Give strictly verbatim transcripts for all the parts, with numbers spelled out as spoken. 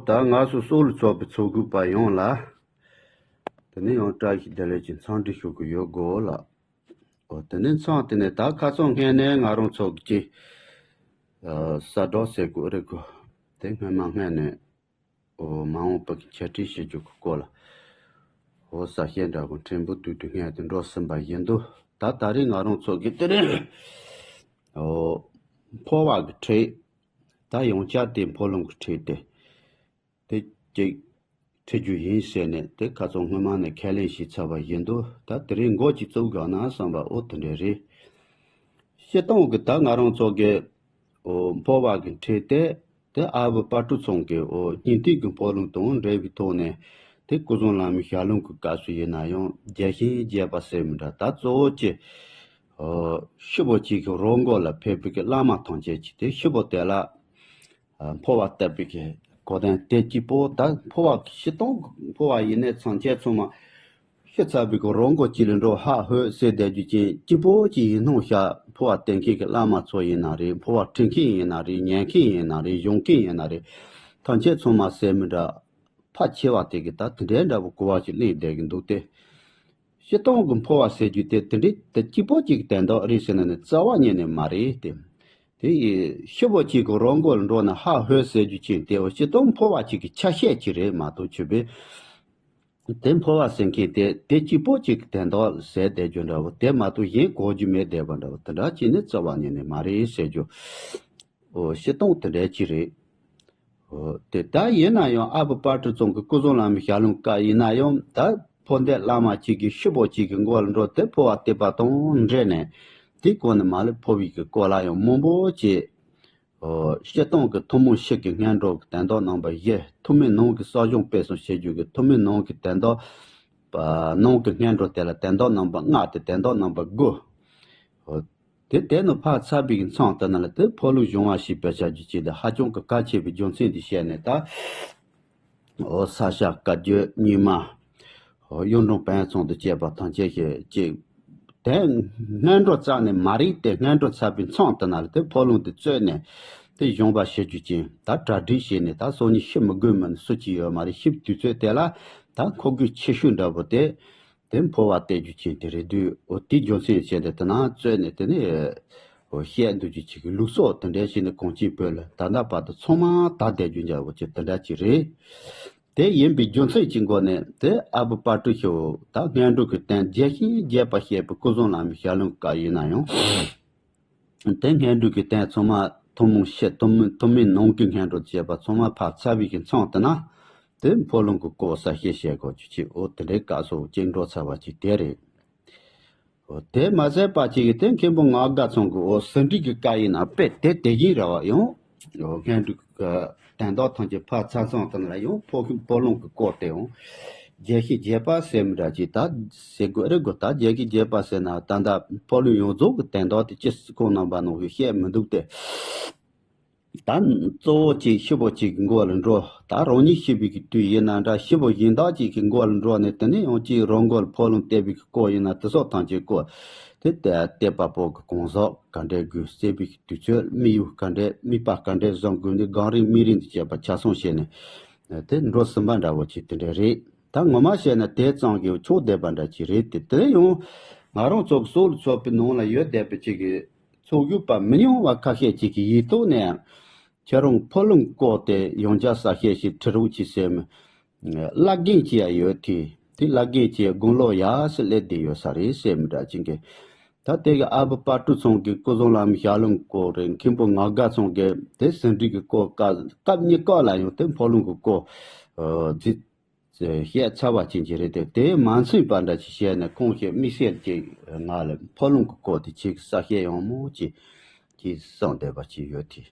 ད་ང་ཚོ་སོག་ལ་ཚོགས་པའི་ཚོགས་དགོས་པ་ཡོངས་ལ། དེ་ནས་ཡང་བཀྲ་ཤིས་བདེ་ལེགས་ཀྱི་འཚམས་འདྲི་ཞུ་གི་ཡོད་དགོས་ལ། འོ་དེ་ནས་མཚམས་དེ་ནས་ད་ཁ་སང་སྔས་ནས་ང་རང་ཚོགས་ཀྱི་གསལ་བསྒྲགས་ཟེར་དགོས་རེད་གོ། དེ་སྔོན་མ་སྔས་ནས་འོ་མ་འོངས་པ་གི་འཆད་ཁྲིད་བྱེད་རྒྱུ་གི་སྐོར་ལ། འོ་ས་སྐྱེས་འདྲ་བོ་ཕྲན་བུ་དུས་དུས་སྔས་དུ་འགྲོ་ཟིན་པ་ཡིན་འདུག་ད་ད་རེས་ང་རང་ཚོགས་ཀྱི་དེ་རིང་འོ་འཕོ་བ་གི་ཁྲིད། ད་ཡང་བསྐྱར་དེ་འཕོ་ལུང་གི་ཁྲིད་དེ། དེ་གཅིག་ཁྲིད་རྒྱུ་ཡིན་ཟེར་ནས་དེ་ཁ་སང་སྔོན་མ་ནས་ཁས་ལེན་བྱས་ཚར་བ་ཡིན་འདུག་ད་དེ་རིང་འགོ་གཅིག་བཙུགས་དགོས་ན་བསམ་པ་འོ་དེ་འདྲ་རེད། སྤྱིར་བཏང་གི་ད་ང་རང་ཚོ་གི་འོ་འཕོ་བ་གི་ཁྲིད་དེ། དེ་ཨ་བུ་དཔལ་སྤྲུལ་ཚང་གི་འོ་སྙིང་ཐིག་གི་འཕོ་ལུང་དང་འབྲེལ་བའི་ཐོག་ནས་དེ་སྐུ་གསུམ་བླ་མའི་ཞལ་ལུང་གི་སྐབས་སུ་ཡིན་ན་ཡང་རྒྱས་ཤིང་རྒྱས་པ་ཟེར་མི་འདྲ་ད་གཙོ་བོ་ཅི། འོ་ཤི་བོ་གཅིག་གི་རོ་མགོ་ལ་ཕེབས་པའི་གི་བླ་མ་ཐམས་ཅད་ཀྱིས་དེ་ཤི་བོ་དེ་ལ་འཕོ་བ་བཏབ་པའི་གི་གོ་དོན་དེ་གཅིག་པོ་ད་འཕོ་བ་སྤྱིར་བཏང་འཕོ་བ་ཡིན་ནའི་ཚང་ཆེན་ཚང་མ། ཤི་ཚར་བའི་གི་རོ་མགོ་གཅིག་ལ་འགྲོ་ཧ་ཧོས་ཟེར་བསྡད་རྒྱུ་ཅན་གཅིག་པོ་གཅིག་ཡིན་སྣང་ཤར་འཕོ་བ་བསྟེན་མཁན་གྱི་བླ་མ་ཚོ་ཡིན་ན་རེད། འཕོ་བ་ཁྲིད་མཁན་ཡིན་ན་རེད། ཉན་མཁན་ཡིན་ན་རེད། སྦྱོང་མཁན་ཡིན་ན་རེད། ཐམས་ཅད་ཚང་མ་ཟེར་མི་འདྲ། ཕལ་ཆེ་བ་དེ་གི་ད་དེ་འདྲའི་འདྲ་བོ་གོ་བ་ཞིག་གླེང་བསྡད་ཀྱི་འདུག་སྟེ། སྤྱིར་བཏང་གི་འཕོ་བ་ཟེར་རྒྱུ་དེ་དེ་འདྲའི་དེ་གཅིག་པོ་གཅིག་གི་དོན་དག་རེད་ཟེར་ན་ནི་རྩ་བ་ཉིད་ནས་མ་རེད་དེ། དེ་ཡི་ཤི་བོ་གཅིག་གི་རོ་མགོ་ལ་འགྲོ་ན་ཧ་ཧོས་ཟེར་རྒྱུ་ཅན་དེ་འོ་སྤྱིར་བཏང་འཕོ་བ་གཅིག་གི་ཆ་ཤས་གཅིག་རེད་མ་གཏོགས་ཆོས་པས། དེ་འཕོ་བ་ཟེར་མཁན་དེ་དེ་གཅིག་པོ་གཅིག་གི་དོན་དག་ཟེར་བསྡད་རྒྱུ་འདྲ་བོ་དེ་མ་གཏོགས་གཞན་གོ་རྒྱུ་མེད་བསྡད་པ་འདྲ་བོ་དེ་འདྲ་ཅིག་ནི་རྩ་བ་ཉིད་ནས་མ་རེད་ཟེར་རྒྱུ། འོ་སྤྱིར་བཏང་དེ་འདྲ་ཅིག་རེད། འོ་དེ་ལྟར་ཡིན་ན་ཡང་ཨ་བུ་དཔལ་སྤྲུལ་ཚང་གི་སྐུ་གསུམ་བླ་མའི་ཞལ་ལུང་བཀའ་ཡིན་ན་ཡང་ད་འཕོ་འདས་བླ་མ་གཅིག་གིས་ཤི་བོ་གཅིག་གི་མགོ་ལ་འགྲོ་དེ་འཕོ་བ་བསྟེན་པ་དང་འབྲེལ་ནས་དེའི་སྐོར་ནས་མ་ལུས་འཕོ་བའི་གི་སྐོར་ལ་ཡང་མང་པོ་ཅིག་འོ་སྤྱིར་བཏང་གི་ཐུན་མོང་ཕྱི་གི་སྔོན་འགྲོ་གི་དོན་དག་རྣམ་པ་བཞི། ཐུན་མོང་ནང་གི་གསོ་སྦྱོང་སྤེལ་གསུམ་བྱེད་རྒྱུ་གི་ཐུན་མོང་ནང་གི་དོན་དག་པ། ནང་གི་སྔོན་འགྲོ་དེ་ལ་དོན་དག་རྣམ་པ་ལྔ་སྟེ་དོན་དག་རྣམ་པ་དགུ། འོ་དེ་དེ་ནི་ཕར་ཚར་བའི་གི་མཚམས་དེ་ན་ལ་དེ་འཕོ་ལུང་སྦྱོང་བ་ཞིག་སྤེལ་བྱ་རྒྱུ་ཅིག་དེ་ཧ་ཅང་གི་གལ་ཆེ་བའི་རྒྱུ་མཚན་དེ་བཤད་ནས་ད། འོ་ས་སྐྱ་བཀའ་བརྒྱུད་རྙིང་མ། འོ་གཡུང་དྲུང་བོན་ཚང་དུ་བཅས་པ་ཐམས་ཅད་ཀྱིས་ཅིག་དེ་སྔོན་འགྲོ་རྩ་ནས་མ་རིག་སྟེ་སྔོན་འགྲོ་ཚར་བའི་མཚམས་དེ་ན་ལ་དེ་འཕོ་ལུང་དེ་རྩོད་ནས་དེ་སྦྱོང་བ་བྱེད་རྒྱུ་ཅན་ད་གྲ་སྒྲིག་བྱས་ནས་ད་སང་ཉིན་ཤི་མི་དགོས་མིན་སུ་གཅིག་ཡོད་མ་རེད། ཤི་བའི་དུས་ཚོད་དེ་ལ་ད་མཁོ་དགོས་ཆེ་ཤོས་འདྲ་བོ་དེ་དེ་འཕོ་བ་བསྟེན་རྒྱུ་ཅན་དེ་རེད་དུས་འོ་དེའི་རྒྱུ་མཚན་བྱས་ཏེ་དེ་ན་རྩོད་ནས་དེ་ནས་འོ་བཤད་འདུག་རྒྱུ་ཅིག་གི་ལུགས་སྲོལ་དེ་འདྲ་བྱས་ནས་གངས་ཅན་བོད་ལ་ད་ལྟ་བར་དུ་ཚང་མ་དར་བསྡད་རྒྱུ་འདྲ་བོ་ཅིག་དེ་འདྲ་ཅིག་རེད། དེ་ཡིན་པའི་རྒྱུ་མཚན་གྱི་སྒོ་ནས་དེ་ཨ་བུ་དཔལ་སྤྲུལ་ཞུ་ད་སྔོན་འགྲོ་གི་དོན་རྒྱས་ཤིང་རྒྱས་པར་བཤད་པའི་སྐུ་གསུམ་བླ་མའི་ཞལ་ལུང་བཀའ་ཡིན་ན་ཡང་། དེ་སྔོན་འགྲོ་གི་དོན་ཚང་མ་ཐུན་མོང་ཕྱི་ཐུན་མོང་ཐུན་མོང་ནང་གི་སྔོན་འགྲོ་བྱས་པ་ཚང་མ་ཕར་ཚར་བའི་གི་མཚམས་དེ་ན། དེ་འཕོ་ལུང་གི་སྐོར་གསལ་བཤད་བྱེད་དགོས་རྒྱུ་ཅིག་འོ་དེ་འདྲའི་སྐབས་སུ་ཅིག་འགྲོ་ཚར་བ་ཅིག་དེ་རེད། འོ་དེ་མ་ཟད་པ་ཅིག་གིས་དེ་མཁན་པོ་ངག་དགའ་ཚང་གི་འོ་ཟིན་བྲིས་ཀྱི་བཀའ་ཡིན་ན་དཔེ་དེ་དེ་བཞིན་རེད་བ། ཡང་འོ་སྔོན་འགྲོ་གི་དོན་དག་ཐམས་ཅད་ཕར་ཚར་ཚང་དང་ལ་ཡང་འཕོ་འཕོ་ལུང་གི་སྐོར་དེ་འོང་རྒྱས་ཤིང་རྒྱས་པ་ཟེར་མི་འདྲ་ཅིག་ད་ཟེར་དགོས་རེད་དགོས། ད་རྒྱས་ཤིང་རྒྱས་པ་ཟེར་ན་ད་ལྟ་འཕོ་ལུང་ཡོངས་རྫོགས་ཀྱི་དོན་དག་དེ་ཅི་ཁོང་རྣམ་པ་ནང་བཞིན་བཤད་མི་འདུག་སྟེ། ད་གཙོ་བོ་གཅིག་ཤི་བོ་གཅིག་གི་མགོ་ལ་འགྲོ། ད་རང་ཉིད་ཤི་བའི་གི་དུས་ཡིན་ན་འདྲ། ཤི་བོ་གཞན་དག་ཅིག་གི་མགོ་ལ་འགྲོ་ནས་དེ་ནས་ཡང་གཅིག་རང་མགོ་ལ་འཕོ་ལུང་བསྟན་པའི་གི་སྐོར་ཡིན་ན་དེ་སོགས་ཐམས་ཅད་སྐོར། དེ་ལྟ་བསྟན་པ་པོ་གི་གང་ཟག་ག་འདྲའི་དགོས། བསད་པའི་གི་དུས་ཚོད། དམིགས་ཡུལ་ག་འདྲའི་དམིགས་པ་ག་འདྲའི་བཟུང་དགོས་ནས་གང་རིང་དམིགས་རིང་དུ་བྱས་པ་ཆ་ཚང་བྱས་ནས་དེ་འགྲོ་ཟིན་པ་འདྲ་བོ་ཅིག་དེ་འདྲ་རེད། ད་ངོ་མ་བཤད་ན་དེ་ཙམ་གྱིས་ཆོག་བསྡད་པ་འདྲ་ཅིག་རེད་དེ། དེ་ཡང་ང་རང་ཚོ་གི་སོག་ལ་ཚོགས་པའི་ནང་ལ་ཡོད་བསྡད་པ་ཅིག་གི་ཚོགས་ཞུགས་པ་མི་ཉུང་བ་ཁ་ཤས་ཅིག་གིས་ཡིག་ཐོག་ནས་ཁྱེད་རང་འཕོ་ལུང་སྐོར་དེ་ཡང་བསྐྱར་གསལ་བཤད་ཞིག་བྲི་རོགས་གྱིས་ཟེར་མི་བླ་རྒན་ཅིག་ཡང་ཡོད་དེ། དེ་བླ་རྒན་ཅིག་དགུང་ལོ་ཡག་ཤོས་སླེབས་བསྡད་ཡོད་ས་རེད་ཟེར་མི་འདྲ་ཅིག་གིས། ད་དེ་གི་ཨ་བུ་དཔལ་སྤྲུལ་ཚང་གི་སྐུ་གསུམ་བླ་མའི་ཞལ་ལུང་སྐོར་རེད། མཁན་པོ་ངག་དགའ་ཚང་གི་དེ་ཟིན་བྲིས་ཀྱི་སྐོར་སྐབས་སྐབས་གཉིས་ཀ་ལ་ཡང་དེ་འཕོ་ལུང་གི་སྐོར་བྲིས། བཤད་ཚར་བ་ཅན་ཅིག་རེད་དེ། དེ་མ་ཚད་པ་འདྲ་ཅིག་བཤད་ནས་ཁོང་གི་དམིགས་བསལ་གྱི་ང་ལ་འཕོ་ལུང་གི་སྐོར་དེ་ཅིག་གསལ་བཤད་ཡང་མོ་ཅིག་ཅིག་གསུངས་བསྡད་པ་ཅིག་ཡོད་དེ།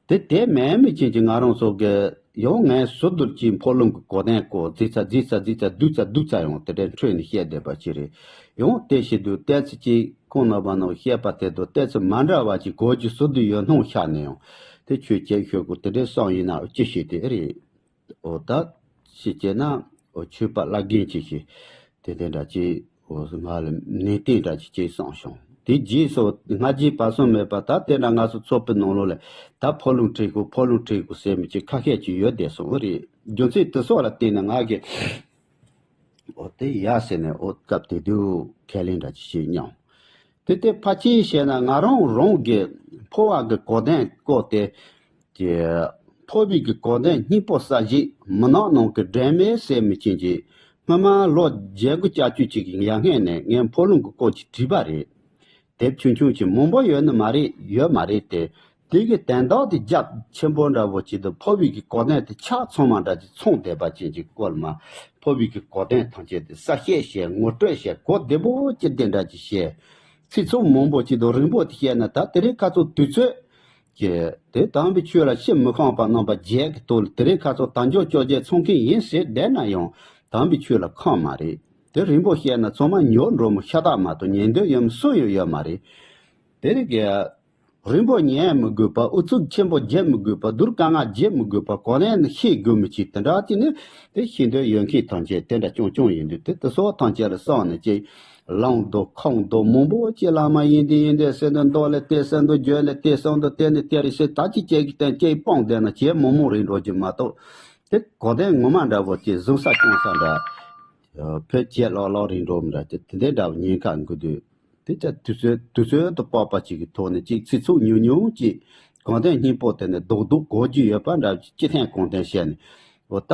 དེ་དེ་མིན་མི་ཅན་གྱི་ང་རང་ཚོ་གི་ཡང་ངས་ཟུར་དུ་ཅིག་འཕོ་ལུང་གི་གོ་དོན་སྐོར་བརྗེ་ཚ་བརྗེ་ཚ་བརྗེ་ཚ་བསྡུས་ཚ་བསྡུས་ཚ་ཡང་དེ་འདྲའི་འཕྲོས་ནས་བཤད་བསྡད་པ་ཅིག་རེད། ཡང་དེ་བྱེད་དུས་ལྟས་ཚེ་ཅིག་ཁོང་རྣམ་པ་རྣམས་བཤད་པ་དེ་དང་ལྟས་ཚེ་མ་འདྲ་བ་ཅིག་གོ་རྒྱུ་ཟུར་དུ་ཡོད་སྣང་ཤར་ནས་ཡང་དེ་ཆོས་ཅན་ཤོད་དགོས་དེ་འདྲའི་བསམ་ཡིན་ན་ཅི་ཞིག་དེ་རེད། འོ་ད་ཞིག་བྱས་ན་འོ་ཆོས་པ་བླ་རྒན་ཅིག་ཞིག་དེ་དེ་འདྲ་ཅིག་འོ་ང་ལ་ནན་ཏན་འདྲ་ཅིག་ཅིག་གསུངས་བྱུང་། དེ་རྗེས་སུ་སྔ་རྗེས་བར་གསུམ་མེད་པ། ད་དེ་འདྲ་ང་ཚོ་ཚོགས་པའི་ནང་ལོགས་ལ་ད་ཕོ་ལུང་ཁྲིད་དགོས། ཕོ་ལུང་ཁྲིད་དགོས་ཟེར་མི་ཅིག་ཁ་ཤས་ཅིག་ཡོད་བསྡད་སོང་རེད། རྒྱུ་མཚན་དེ་སོགས་ལ་བརྟེན་ནས་ང་གིས་འོ་དེ་ཡ་ཟེར་ནས་འོ་སྐབས་དེ་དུས་ཁས་ལེན་འདྲ་ཅིག་བྱས་མྱོང་། དེ་ལྟའི་ཕལ་ཆེར་བཤད་ན་ང་རང་རང་གི་འཕོ་བ་གི་གོ་དོན་བཀོད་དེ། ཀྱི། འཕོ་བའི་གི་གོ་དོན་སྙིང་པོ་གསལ་བྱེད་མུན་ནག་ནང་གི་སྒྲོན་མེ་ཟེར་མི་ཅན་གྱི་སྔོན་མ་ལོ་བརྒྱད་དགུ་བརྒྱད་ཅུ་ཅིག་གི་ཡར་སྔོན་ནས་ངས་འཕོ་ལུང་གི་སྐོར་ཅིག་བྲིས་པ་རེད། དེབ་ཆུང་ཆུང་ཅིག་མང་པོ་ཡོད་ནི་མ་རེད། ཡོད་མ་རེད་དེ། དེ་གི་དོན་དག་དེ་རྒྱ་ཆེན་པོ་འདྲ་བོ་ཅིག་ཏུ་འཕོ་བའི་གི་གོ་དོན་དེ་ཆ་ཚང་མ་འདྲ་ཅིག་ཚང་བསྡད་པ་ཅན་གྱི་སྐོར་མ། འཕོ་བའི་གི་གོ་དོན་ཐམས་ཅད་དེ་གསལ་བཤད་བྱས། ངོ་སྤྲོད་བྱས། གོ་བདེ་པོ་ཅིག་དེ་འདྲ་ཅིག་བྱས། ཚིག་ཚོགས་མང་པོ་ཅིག་དང་རིང་པོ་དེ་བཤད་ན་ད་དེ་རིང་ཁ་ཚོ་དུས་ཚོད་ཀྱི་དེ་དམ་པའི་ཆོས་ལ་ཕྱི་མི་ཁོམ་པ་རྣམ་པ་བརྒྱད་ཀྱི་ཐོག་ལ་དེ་རིང་ཁ་ཚོ་དལ་འབྱོར་བཅོ་བརྒྱད་ཚོང་མཁན་ཡིན་ཟེར་བསྡད་ན་ཡང་དམ་པའི་ཆོས་ལ་ཁོམ་མ་རེད། དེ་རིང་པོ་བཤད་ན་ཚང་མ་ཉོག་འགྲོ་མི་ཤ་སྟག་མ་གཏོགས་ཉན་འདོད་ཡོད་མི་སུ་ཡང་ཡོད་མ་རེད། དེ་རིང་གི་རིང་པོ་ཉན་མི་དགོས་པ། ཨུ་ཚུགས་ཆེན་པོ་བརྒྱབ་མི་དགོས་པ། བསྡུར་དཀའ་ངལ་བརྒྱབ་མི་དགོས་པ། གོ་ལན་ནི་ཤེས་དགོས་མི་ཅིག་དེ་འདྲ་ཅིག་ནི་དེ་ཤེས་འདོད་ཡོད་མཁན་ཐམས་ཅད་དེ་འདྲ་རྐྱང་རྐྱང་ཡིན་དུས། དེ་དེ་སོགས་ཐམས་ཅད་ལ་བསམ་ནས་ཅིག་ལངས་འདུག་ཁོང་འདུག་མང་པོ་ཅིག་བླ་མ་ཡིན་འདི་ཡིན་འདི་ཟེར་འདུག་མདོ་ལ་དེ་ཟེར་འདུག་རྒྱུད་ལ་དེ་གསུངས་འདུག་དེ་ནི་དེ་རེད་ཟེར། ད་ཅི་བྱེད་ཀྱི་དོན་ཅིག་སྤོང་བསྡད་ན་བྱེད་མང་མང་རེད་འགྲོ་རྒྱུ་མ་གཏོགས། དེ་གོ་དོན་ངོ་མ་འདྲ་བོ་ཅིག་བཟུང་ས་སྐྱོང་ས་འདྲ། བོད་བྱེད་ལོག་ལོག་རེད་འགྲོ་མི་འདྲ། དེ་དེ་འདྲ་འདྲ་བོ་ཉེན་ཁ་འགོ་དུས། དེ་ཚོ་དུས་ཚོད་དུས་ཚོད་དུ་དཔག་པ་ཅིག་གི་ཐོག་ནས་ཅིག་ཚིག་ཚོགས་ཉུང་ཉུང་ཅིག་གོ་དོན་སྙིང་པོ་དེ་ནས་རྡོག་རྡོག་གོ་རྒྱུ་ཡོད་པ་འདྲ་ཅིག་ཐེངས་གང་ཐེངས་བཤད་ནས། འོ་ད་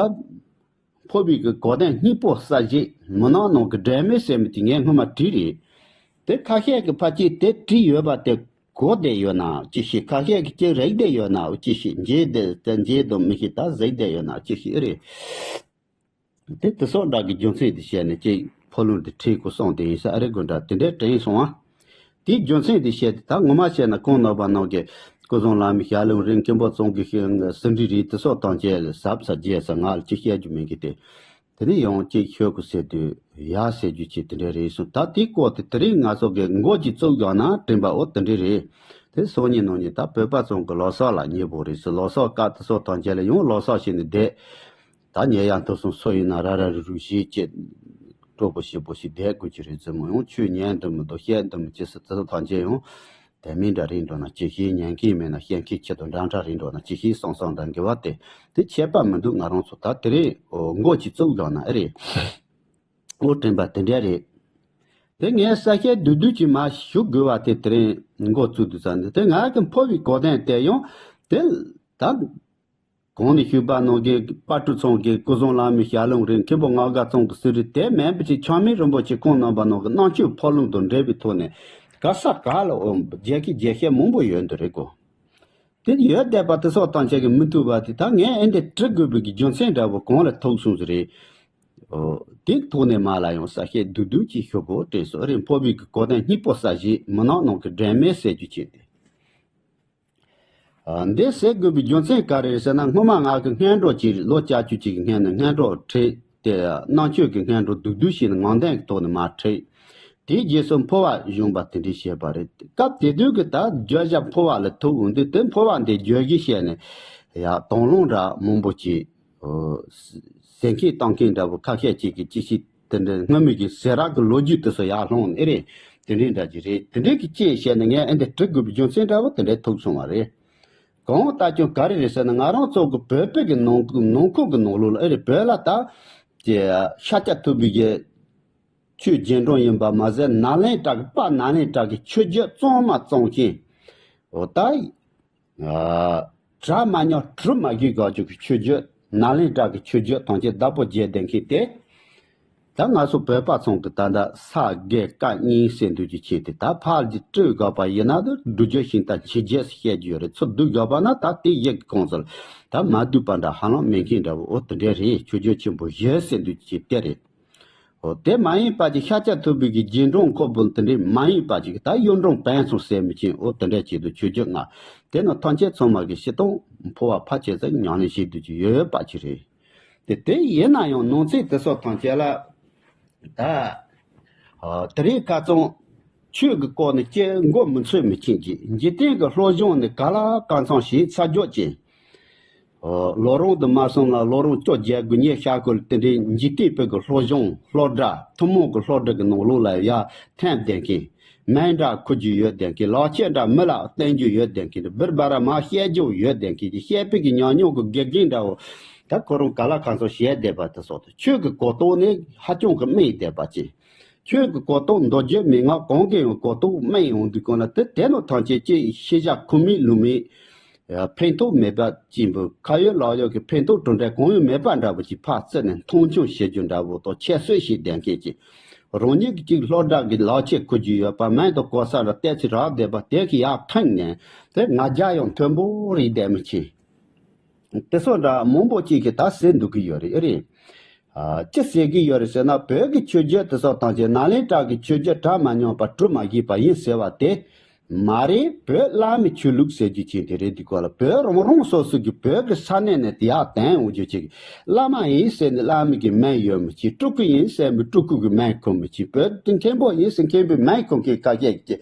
འཕོ་བའི་གི་གོ་དོན་སྙིང་པོ་གསལ་བྱེད་མུན་ནག་ནང་གི་སྒྲོན་མེ་ཟེར་མི་དེ་ངས་སྔོན་མ་བྲིས་རེད། དེ་ཁ་ཤས་ཀྱི་ཕལ་ཆེར་དེ་བྲིས་ཡོད་པ་དེ་གོ་བསྡད་ཡོད་ན་ཅི་ཤེས། ཁ་ཤས་ཀྱི་ཅི་རིག་བསྡད་ཡོད་ན་ཅི་ཤེས། མཇལ་བསྡད་དེ་མཇལ་དང་མི་ཤེས། ད་གཟིགས་བསྡད་ཡོད་ན་ཅི་ཤེས་རེད། དེ་དེ་སོགས་འདྲ་གི་རྒྱུ་མཚན་དེ་བཤད་ནས་ཅིག་ཕོ་ལུང་དེ་ཁྲིད་དགོས་སོང་། དེ་ཡིན་ས་ཨ་རི་དགོན་འདྲ་དེ་འདྲའི་དྲན་སོང་ཨ། དེའི་རྒྱུ་མཚན་དེ་བཤད་དེ། ད་ངོ་མ་བཤད་ན་གོང་ནོར་བ་ནང་གི་སྐུ་གསུང་བླ་མའི་ཞལ་ལུང་རིང་། མཁན་པོ་ཙོང་གི་ཟིན་བྲིས་རིགས་དེ་སོགས་ཐམས་ཅད་ལ་ཟབ་ས་རྒྱས་ས་ང་ལ་ཅི་བཤད་རྒྱུ་མེད་གི་དེ། དེ་ནས་ཡང་ཅིག་ཤོད་དགོས་ཟེར་དུས་ཡ་ཟེར་རྒྱུ་ཅིག་དེ་འདྲ་རེད་གསུངས། ད་དེའི་སྐོར་དེ་དེ་རིང་ང་ཚོ་གི་མགོ་ཅིག་བཙུགས་ཡོང་ན་དྲན་པ་འོ་དེ་འདྲ་རེད། དེ་སང་ཉིན་གནངས་ཉིན་ད་བོད་པ་ཚོ་གི་ལོ་གསར་ལ་ཉེ་པོ་རེད་ཟེར། ལོ་གསར་སྐབས་དེ་སོགས་ཐམས་ཅད་ལ་ཡང་ལོ་གསར་བྱས་ནས་བསྡད། ད་ཉེ་ཡང་ཐུག་སོང་སུ་ཡིན་ན་ར་ར་རུ་རུ་ཞིག་ཅེས་སྤྲོ་པོ་ཞིབ་པོ་ཞིག་བསྡད་དགོས་ཀྱི་རེད་ཟེར་མོ། ཡང་ཆོས་ཉན་འདུག་མི་འདུག་བཤད་འདུག་མི་ཅི་ཟེར་དེ་ཚོ་ཐམས་ཅད་ཡང་དེ་མིན་འདྲ་རེད་འགྲོ་ན་ཅི་ཤེས། ཉན་མཁན་མེད་ན་བཤད་མཁན་ཆེད་དུ་འདྲ་འདྲ་རེད་འགྲོ་ན་ཅི་ཤེས་བསམ་བསམ་འདྲ་འགལ་བ་དེ་དེ་ཁྱད་པར་མི་འདུག་ང་རང་ཚོ་ད་དེ་རེད། འོ་མགོ་ཅིག་བཙུགས་ཡོང་ན་ཨེ་རེད། འོ་དྲན་པ་དེ་འདྲ་རེད། དེ་ངས་གསལ་བཤད་བསྡུས་བསྡུས་ཅིག་མར་ཞུ་དགོས་པ་དེ་དེ་རིང་མགོ་བཙུགས་དུས་ཙམ་ནས་དེ་ང་གི་འཕོ་བའི་གོ་དོན་དེ་ཡང་དེ་ད། གོང་ནས་ཞུས་པ་ནང་གི་དཔལ་སྤྲུལ་ཚང་གི་སྐུ་གསུང་བླ་མའི་ཞལ་ལུང་རིང་། མཁན་པོ་རྔ་དགའ་ཚང་གི་གསེར་རིས་དེ་མིན་པ་ཅིག་ཆགས་མེད་རིན་པོ་ཆེ་ཁོང་རྣམ་པ་ནང་གི་རྣམ་དཔྱོད་འཕོ་ལུང་དང་འབྲེལ་བའི་ཐོག་ནས་ག་ས་ག་ལ་འོ་རྒྱལ་ཁའི་རྒྱལ་བཤད་མང་པོ་ཡོད་འདི་རེད་གོ། དེ་ཡོད་བསྡད་པ་དེ་སོགས་ཐམས་ཅད་ཀྱིས་མི་ཐུབ་པ་དེ་ད་ངས་ཨེ་འདི་འབྲི་དགོས་པའི་གི་རྒྱུ་མཚན་འདྲ་བོ་གང་ལ་ཐུག་སོང་ཟེར་རེད། འོ་དེ་ཐོག་ནས་མར་ལ་ཡང་གསལ་བཤད་བསྡུས་བསྡུས་ཅིག་ཞུ་དགོས་དྲན་སོང་། ཨེ་རེད། འཕོ་བའི་གི་གོ་དོན་སྙིང་པོ་གསལ་བྱེད་མུན་ནག་ནང་གི་སྒྲོན་མེ་ཟེར་རྒྱུ་ཅིག་དེ། ཨ། འདི་ཟེར་དགོས་པའི་རྒྱུ་མཚན་ག་རེ་རེད་ཟེར་ན། སྔོན་མ་ང་གི་སྔོན་འགྲོ་ཅིག་ལོ་བརྒྱད་ཅུ་ཅིག་གི་སྔོན་ནས་སྔོན་འགྲོ་ཁྲིད་དེ། རྣམ་དཔྱོད་ཀྱི་སྔོན་འགྲོ་བསྡུས་བསྡུས་བྱས་ནས་ངང་སྟེང་གི་ཐོག་ནས་མར་ཁྲིད། དེའི་རྗེས་སུ་འཕོ་བ་བྱུང་བ་དེ་འདྲ་བཤད་པ་རེད། སྐབས་དེ་དུས་ཀྱི་ད་བརྗོད་བྱ་འཕོ་བ་ལ་ཐུག་འོང་དུས་དེ་འཕོ་བ་འདི་བརྗོད་གཞི་བཤད་ནས་ཡ་དང་བླངས་འདྲ་མང་པོ་ཅིག་ཟེར་མཁན་བཏང་མཁན་འདྲ་བོ་ཁ་ཤས་ཅིག་གིས་ཅི་ཞིག་དེ་འདྲའི་སྔ་མོ་གི་ཟེར་རག་གི་ལོ་རྒྱུས་དེ་ཚོ་ཡར་སློང་ནས་རེད། དེ་འདྲའི་འདྲ་ཅིག་རེད། དེ་འདྲའི་གི་ཅིག་བཤད་ནས་ངས་ཨེ་འདི་འབྲི་དགོས་པའི་རྒྱུ་མཚན་འདྲ་བོ་དེ་འདྲའི་ཐུག་སོང་བ་རེད། གང་ལྟར་ཀྱང་ག་རེ་རེད་ཟེར་ན། ང་རང་ཚོ་གི་བོད་པའི་གི་ནང་ནང་ཁུལ་གི་ནང་ལོགས་ལ་ཨེ་རེད། བོད་ལ་ད་ཀྱི་ཤཱཀྱ་ཐུབ་པའི་གི་ཆོས་རྗེས་འབྲང་ཡིན་པ་མ་ཟད་ནཱ་ལེནྡྲ་གི་དཔལ་ནཱ་ལེནྡྲ་གི་ཆོས་བརྒྱུད་གཙང་མ་གཙང་ཞིང་། འོ་ད། ཨ། གྲ་མ་ཉོ་གྲུ་མ་བཞུས་དགོས་ཀྱི་ཆོས་བརྒྱུད། ནཱ་ལེནྡྲ་གི་ཆོས་བརྒྱུད་ཐམས་ཅད་བདག་པོ་བྱས་བསྡད་མཁན་དེ། ད་ང་ཚོ་བོད་པ་ཚང་གི་ད་ལྟ་ས་དགེ་བཀའ་རྙིང་ཟེར་འདུག་ཅིག་བྱས་ཏེ། ད་ཕར་གྱི་སྤྲོས་དགོས་པ་ཡིན་ན་ད་སྒྲུབ་བརྒྱུད་ཤིང་རྟ་འཆི་རྗེས་སུ་བཤད་རྒྱུ་ཡོད་རེད། ཚུར་བསྡུ་དགོས་པ་ན་ད་དེ་ཡི་གེ་གོང་ཚོ་ལ་ད་མ་བསྡུས་པ་འདྲ་ཧ་ལམ་མེད་མཁན་འདྲ་བོ། འོ་དེ་འདྲ་རེད། ཆོས་བརྒྱུད་ཆེན་པོ་བཞི་ཟེར་འདུག་ཅིག་དེ་རེད། འོ་དེ་མ་ཡིན་པ་ཅིག་ཤཱཀྱ་ཐུབ་པའི་གི་རྗེས་འབྲང་ཁོ་བོ་དེ་འདྲའི་མ་ཡིན་པ་ཅིག་ད་གཡུང་དྲུང་བོན་ཚང་ཟེར་མི་ཅན། འོ་དེ་འདྲ་ཅིག་ཏུ་ཆོས་བརྒྱུད་ལྔ་དེ་ནི་ཐམས་ཅད་ཚང་མ་གི་སྤྱིར་བཏང་འཕོ་བ་ཕལ་ཆེར་ཟིག་ཉམས་ལེན་བྱེད་དུ་ཅིག་ཡོད་པ་ཅིག་རེད། དེ་དེ་ཡིན་ན་ཡང་ནང་ཚན་དེ་ཚོ་ཐམས་ཅད་ལ་ད། ཨ། དེ་རིང་ཁ་སང་ཆོས་ཀྱི་སྐོར་ནས་ཅི་མགོ་མི་ཚོད་མི་ཅན་གྱི་འཇིག་རྟེན་གྱི་བློ་སྦྱོང་ནི་ག་ལ་གང་འཚམ་ཞིག་ཚ་རྒྱུ་ཅན། ཨོ། ལོ་རིམ་དུ་མ་སོང་ལ་ལོ་རིམ་བཅོ་བརྒྱད་དགུ་ཉེར་ཤར་སྐོར་དེ་འདྲའི་འཇིག་རྟེན་པའི་གི་སློབ་སྦྱོང་སློབ་གྲྭ་ཐུན་མོང་གི་སློབ་གྲྭ་གི་ནང་ལོགས་ལ་ཡར་ཐོན་བསྡད་མཁན། སྨན་འདྲ་འཁུར་རྒྱུ་ཡོད་བསྡད་མཁན། ལག་ཁྱེར་འདྲ་མི་ལ་བསྟན་རྒྱུ་ཡོད་བསྡད་མཁན། འབུར་བ་ར་མ་བཤད་རྒྱུ་ཡོད་བསྡད་མཁན་གྱི་བཤད་པའི་གི་ཉམས་མྱོང་གི་དགེ་རྒན་འདྲ་བོ། ད་ཁོ་རང་ག་ལ་གང་འཚམ་བཤད་བསྡད་པ་དེ་སོགས་དང་། ཆོས་ཀྱི་གོ་རྟོགས་ནི་ཧ་ཅང་གི་དམན་བསྡད་པ་ཅིག་ཆོས་ཀྱི་གོ་རྟོགས་མདོ་རྒྱུད་མན་ངག་གང་གི་ཡང་གོ་རྟོགས་དམན་ཡོང་དུས་སྒང་ལ། དེ་དེ་ནོ་ཐམས་ཅད་ཀྱི་ཤེས་བྱ་ཁུངས་མེད་ལུང་མེད། ཕན་ཐོགས་མེད་པ་ཅིག་འབུ། ཁ་ཡོད་ལག་ཡོད་ཀྱི་ཕན་ཐོགས་གྲུབ་འབྲས་གང་ཡང་མེད་པ་འདྲ་བོ་ཅིག་ཕར་བརྩིས་ནས་མཐོང་ཆུང་བྱེད་རྒྱུ་འདྲ་བོ་དང་། ཁྱད་གསོད་བྱེད་བསྡད་མཁན་ཅིག་རང་ཉིད་ཀྱི་ཅིག་སློབ་གྲྭ་གི་ལག་ཁྱེར་འཁུར་རྒྱུ་ཡོད་པ། སྨན་དང་གོ་ས་ལ་བལྟས་ཚེ་རག་བསྡད་པ་དེ་གི་ཡར་འཐེན་ནས། དེ་ང་རྒྱལ་ཡང་མཐོན་པོ་རེད་བསྡད་མི་ཅིག་དེ་སོགས་འདྲ་མང་པོ་ཅིག་གིས་ད་ཟེར་འདུག་གི་ཡོད་རེད། ཨེ་རེད། ཨ། ཅི་ཟེར་གི་ཡོད་རེད་ཟེར་ན། བོད་ཀྱི་ཆོས་བརྒྱུད་དེ་སོགས་ཐམས་ཅད་ནཱ་ལེནྡྲ་གི་ཆོས་བརྒྱུད་གྲ་མ་ཉམས་པ་གྲུབ་མ་བཞག་པ་ཡིན་ཟེར་བ་དེ་མ་རེད། བོད་བླ་མའི་ཆོས་ལུགས་ཟེར་རྒྱུ་ཅིག་དེ་རེད། འདི་སྐོར་ལ་བོད་རང་རང་སོ་སོ་གི་བོད་ཀྱི་ས་གནས་ནས་དེ་ཡར་བཏོན་འོང་རྒྱུ་ཅིག་བླ་མ་ཡིན་ཟེར་ནས་བླ་མའི་གི་སྨན་ཡོད་མི་ཅིག་སྤྲུལ་སྐུ་ཡིན་ཟེར་ནས་སྤྲུལ་སྐུ་གི་སྨན་ཁུར་མི་ཅིག་བོད་དེ་མཁན་པོ་ཡིན་ཟེར་མཁན་པོའི་སྨན་ཁུར་མཁན་ཁ་ཤས་ཀྱིས་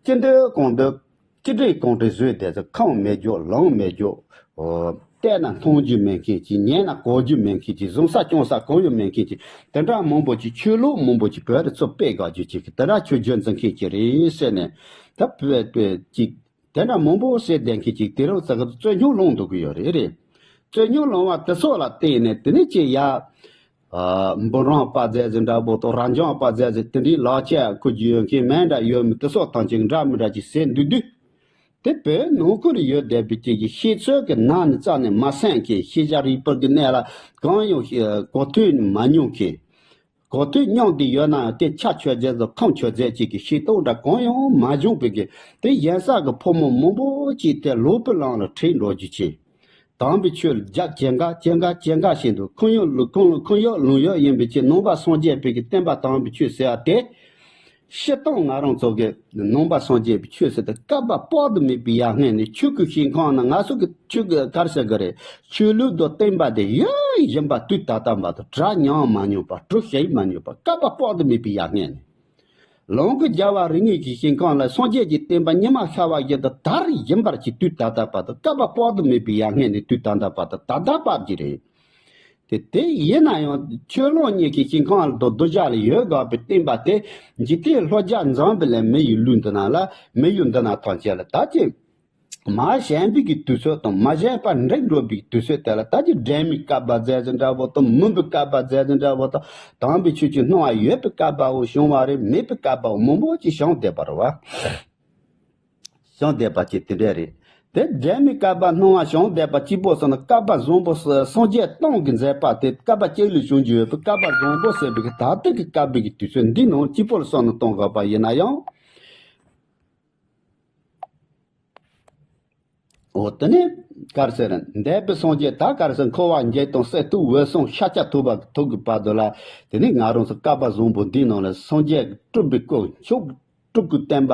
ཅི་འདོད་གང་འདོད། ཅི་འདྲའི་གང་འདྲའི་བཟོས་བསྡད་ཚེ། ཁམས་མེད་རྒྱུ་ལངས་མེད་རྒྱུ། ཨོ། བལྟས་ན་མཐོང་རྒྱུ་མེད་མཁན་ཅིག་བརྙན་ན་གོ་རྒྱུ་མེད་མཁན་ཅིག་བཟུང་ས་སྐྱོང་ས་གང་ཡང་མེད་མཁན་ཅིག་དེ་འདྲ་མང་པོ་ཅིག་ཆོས་ལུགས་མང་པོ་ཅིག་བོད་དུ་ཚུར་སྤེལ་དགོས་རྒྱུ་ཅིག་དེ་འདྲ་ཆོས་བརྒྱུད་འཛིན་མཁན་ཅིག་རེད་ཟེར་ནས། ད་བོད་བོད་ཅིག་དེ་འདྲ་མང་པོ་ཟེར་བསྡད་མཁན་ཅིག་དེ་རུ་ཙག་རྩོད་རྙོག་སློང་འདུག་གི་ཡོད་རེད། རེད། རྩོད་རྙོག་སློང་བ་དེ་སོགས་ལ་བརྟེན་ནས་དེ་ནས་ཅིག་ཡ། ཨ། འབུམ་རམས་པ་མཛད་ཟེར་འདྲ་བོ་དང་། རབ་འབྱམས་པ་མཛད་ཟེར། དེ་འདྲའི་ལག་ཁྱེར་འཁུར་རྒྱུ་ཡོད་མཁན་སྨན་འདྲ་ཡོད་མི་དེ་སོགས་ཐམས་ཅད་འདྲ་མི་འདྲ་ཅིག་ཟེར་འདུག་དུས། དེ་བོད་ནང་ཁུལ་ཡོད་བསྡད་པའི་ཅིག་གི་ཤེས་ཚོད་ཀྱི་ནང་ནས་རྩ་ནས་མ་སེམས་མཁན། ཤེས་བྱ་རིག་པ་གི་གནས་ལ་གང་ཡང་གོ་ཐོས་མ་མྱོང་མཁན། གོ་ཐོས་མྱོང་བསྡད་ཡོད་ན་ཡང་དེ་ཆ་ཆོད་ཚད་དང་ཁམས་ཆོད་ཚད་ཅིག་གི་ཤེས་རྟོགས་འདྲ་གང་ཡང་མ་བྱུང་བའི་གི། དེ་གཞན་ས་གི་ཕོ་མོ་མང་པོ་ཅིག་དེ་ལོག་པའི་ལམ་ལ་ཁྲིད་འགྲོ་རྒྱུ་ཅིག་དམ་པའི་ཆོས་ལ་རྒྱ་ཇེ་འགག་ཇེ་འགག་ཇེ་འགག་བྱེད་འདུག་ཁོང་ཡོད་ལུགས་ཁོང་ཁོང་ཡོད་ལུང་ཡོད་ཡིན་པའི་ཕྱིར། ནང་པ་སངས་རྒྱས་པའི་གི་བསྟན་པ་དམ་པའི་ཆོས་ཟེར་བ་དེ། སྤྱིར་བཏང་ང་རང་ཚོ་གི་ནང་པ་སངས་རྒྱས་པའི་ཆོས་ཟེར་དེ་བསྐལ་པ་དཔག་ཏུ་མེད་པའི་ཡར་སྔོན་ནས། ཆོས་ཀྱི་ཞིང་ཁམས་ན་ང་ཚོ་གི་ཆོས་ཀྱི་གར་ཟེར་གི་རེད། ཆོས་ལུགས་དང་བསྟན་པ་དེ་ཡོད་བཞིན་པ་དུས་ད་ལྟ་བར་དུ་གྲ་ཉམས་མ་མྱོང་པ། གྲུ་ཞིག་མ་མྱོང་པ། བསྐལ་པ་དཔག་ཏུ་མེད་པའི་ཡར་སྔོན་ནས། ལམ་གྱི་རྒྱལ་བ་རིགས་ལྔའི་གི་ཞིང་ཁམས་ལ་སངས་རྒྱས་ཀྱི་བསྟན་པ་ཉི་མ་ཤར་བ་བཞིན་དུ་དར་བཞིན་པར་གྱི་དུས་ད་ལྟ་བར་དུ་བསྐལ་པ་དཔག་ཏུ་མེད་པའི་ཡར་སྔོན་ནས་དུས་ད་ལྟ་བར་དུ་ད་ལྟ་བར་གྱི་རེད། དེ་དེ་ཡིན་ན་ཡང་ཆོས་ལུགས་གཉིས་ཀྱི་ཞིང་ཁམས་ལ་དང་གདུལ་བྱ་ལ་ཡོད་དགོས་པའི་བསྟན་པ་དེ། འཇིག་རྟེན་ལྷོ་རྒྱ་འཛོམས་པའི་ལ་མི་ཡི་ལུས་འདི་ན་ལ། མི་ཡུལ་འདི་ན་ཐམས་ཅད་ལ་ད་ཅི། མ་ཞན་པའི་གི་དུས་ཚོད་དང་མ་ཞན་པ་འགྲིག་འགྲོ་བའི་དུས་ཚོད་དེ་ལ། ད་ཅི་འབྲལ་མེད་བསྐལ་པ་མཛད་ཟེར་འདྲ་བོ་དང་། མུན་པའི་བསྐལ་པ་མཛད་ཟེར་འདྲ་བོ་དང་། དམ་པའི་ཆོས་ཀྱི་སྣང་བ་ཡོད་པའི་བསྐལ་པའོ་བྱུང་བ་རེད། མེད་པའི་བསྐལ་པའོ་མང་པོ་ཅིག་བྱུང་བསྡད་པ་རེད་བ། བྱུང་བསྡད་པ་ཅིག་དེ་འདྲ་རེད། དེ་འབྲལ་མེད་བསྐལ་པ་སྣང་བ་བྱུང་བསྡད་པ་གཅིག་པོ་སོང་ན། བསྐལ་པ་བཟང་པོ་སངས་རྒྱས་སྟོང་གི་མཛད་པ་དེ། བསྐལ་པ་གཅིག་ལ་བྱུང་རྒྱུ་ཡོད་པའི་བསྐལ་པ་བཟང་པོ་ཟེར་བའི་གི་ད་ལྟ་གི་བསྐལ་པའི་གི་དུས་ཚོད་འདི་ནང་གཅིག་པོ་ལ་བསམ་བློ་གཏོང་དགོས་པ་ཡིན་ན་ཡང་། འོ་དེ་ནས་ག་རེ་ཟེར། འདས་པའི་སངས་རྒྱས་ད་ག་རེ་ཟེར། འཁོར་བ་འཇིག་དང་གསེར་ཐུབ་འོད་སྲུང་ཤཱཀྱ་ཐུབ་པ་ཐུག་གི་བར་དུ་ལ། དེ་ནས་ང་རང་ཚོ་བསྐལ་པ་བཟང་པོ་འདིའི་ནང་ལ་སངས་རྒྱས་སྤྲུལ་པའི་སྐུ་མཆོག་སྤྲུལ་སྐུ་བསྟན་པ།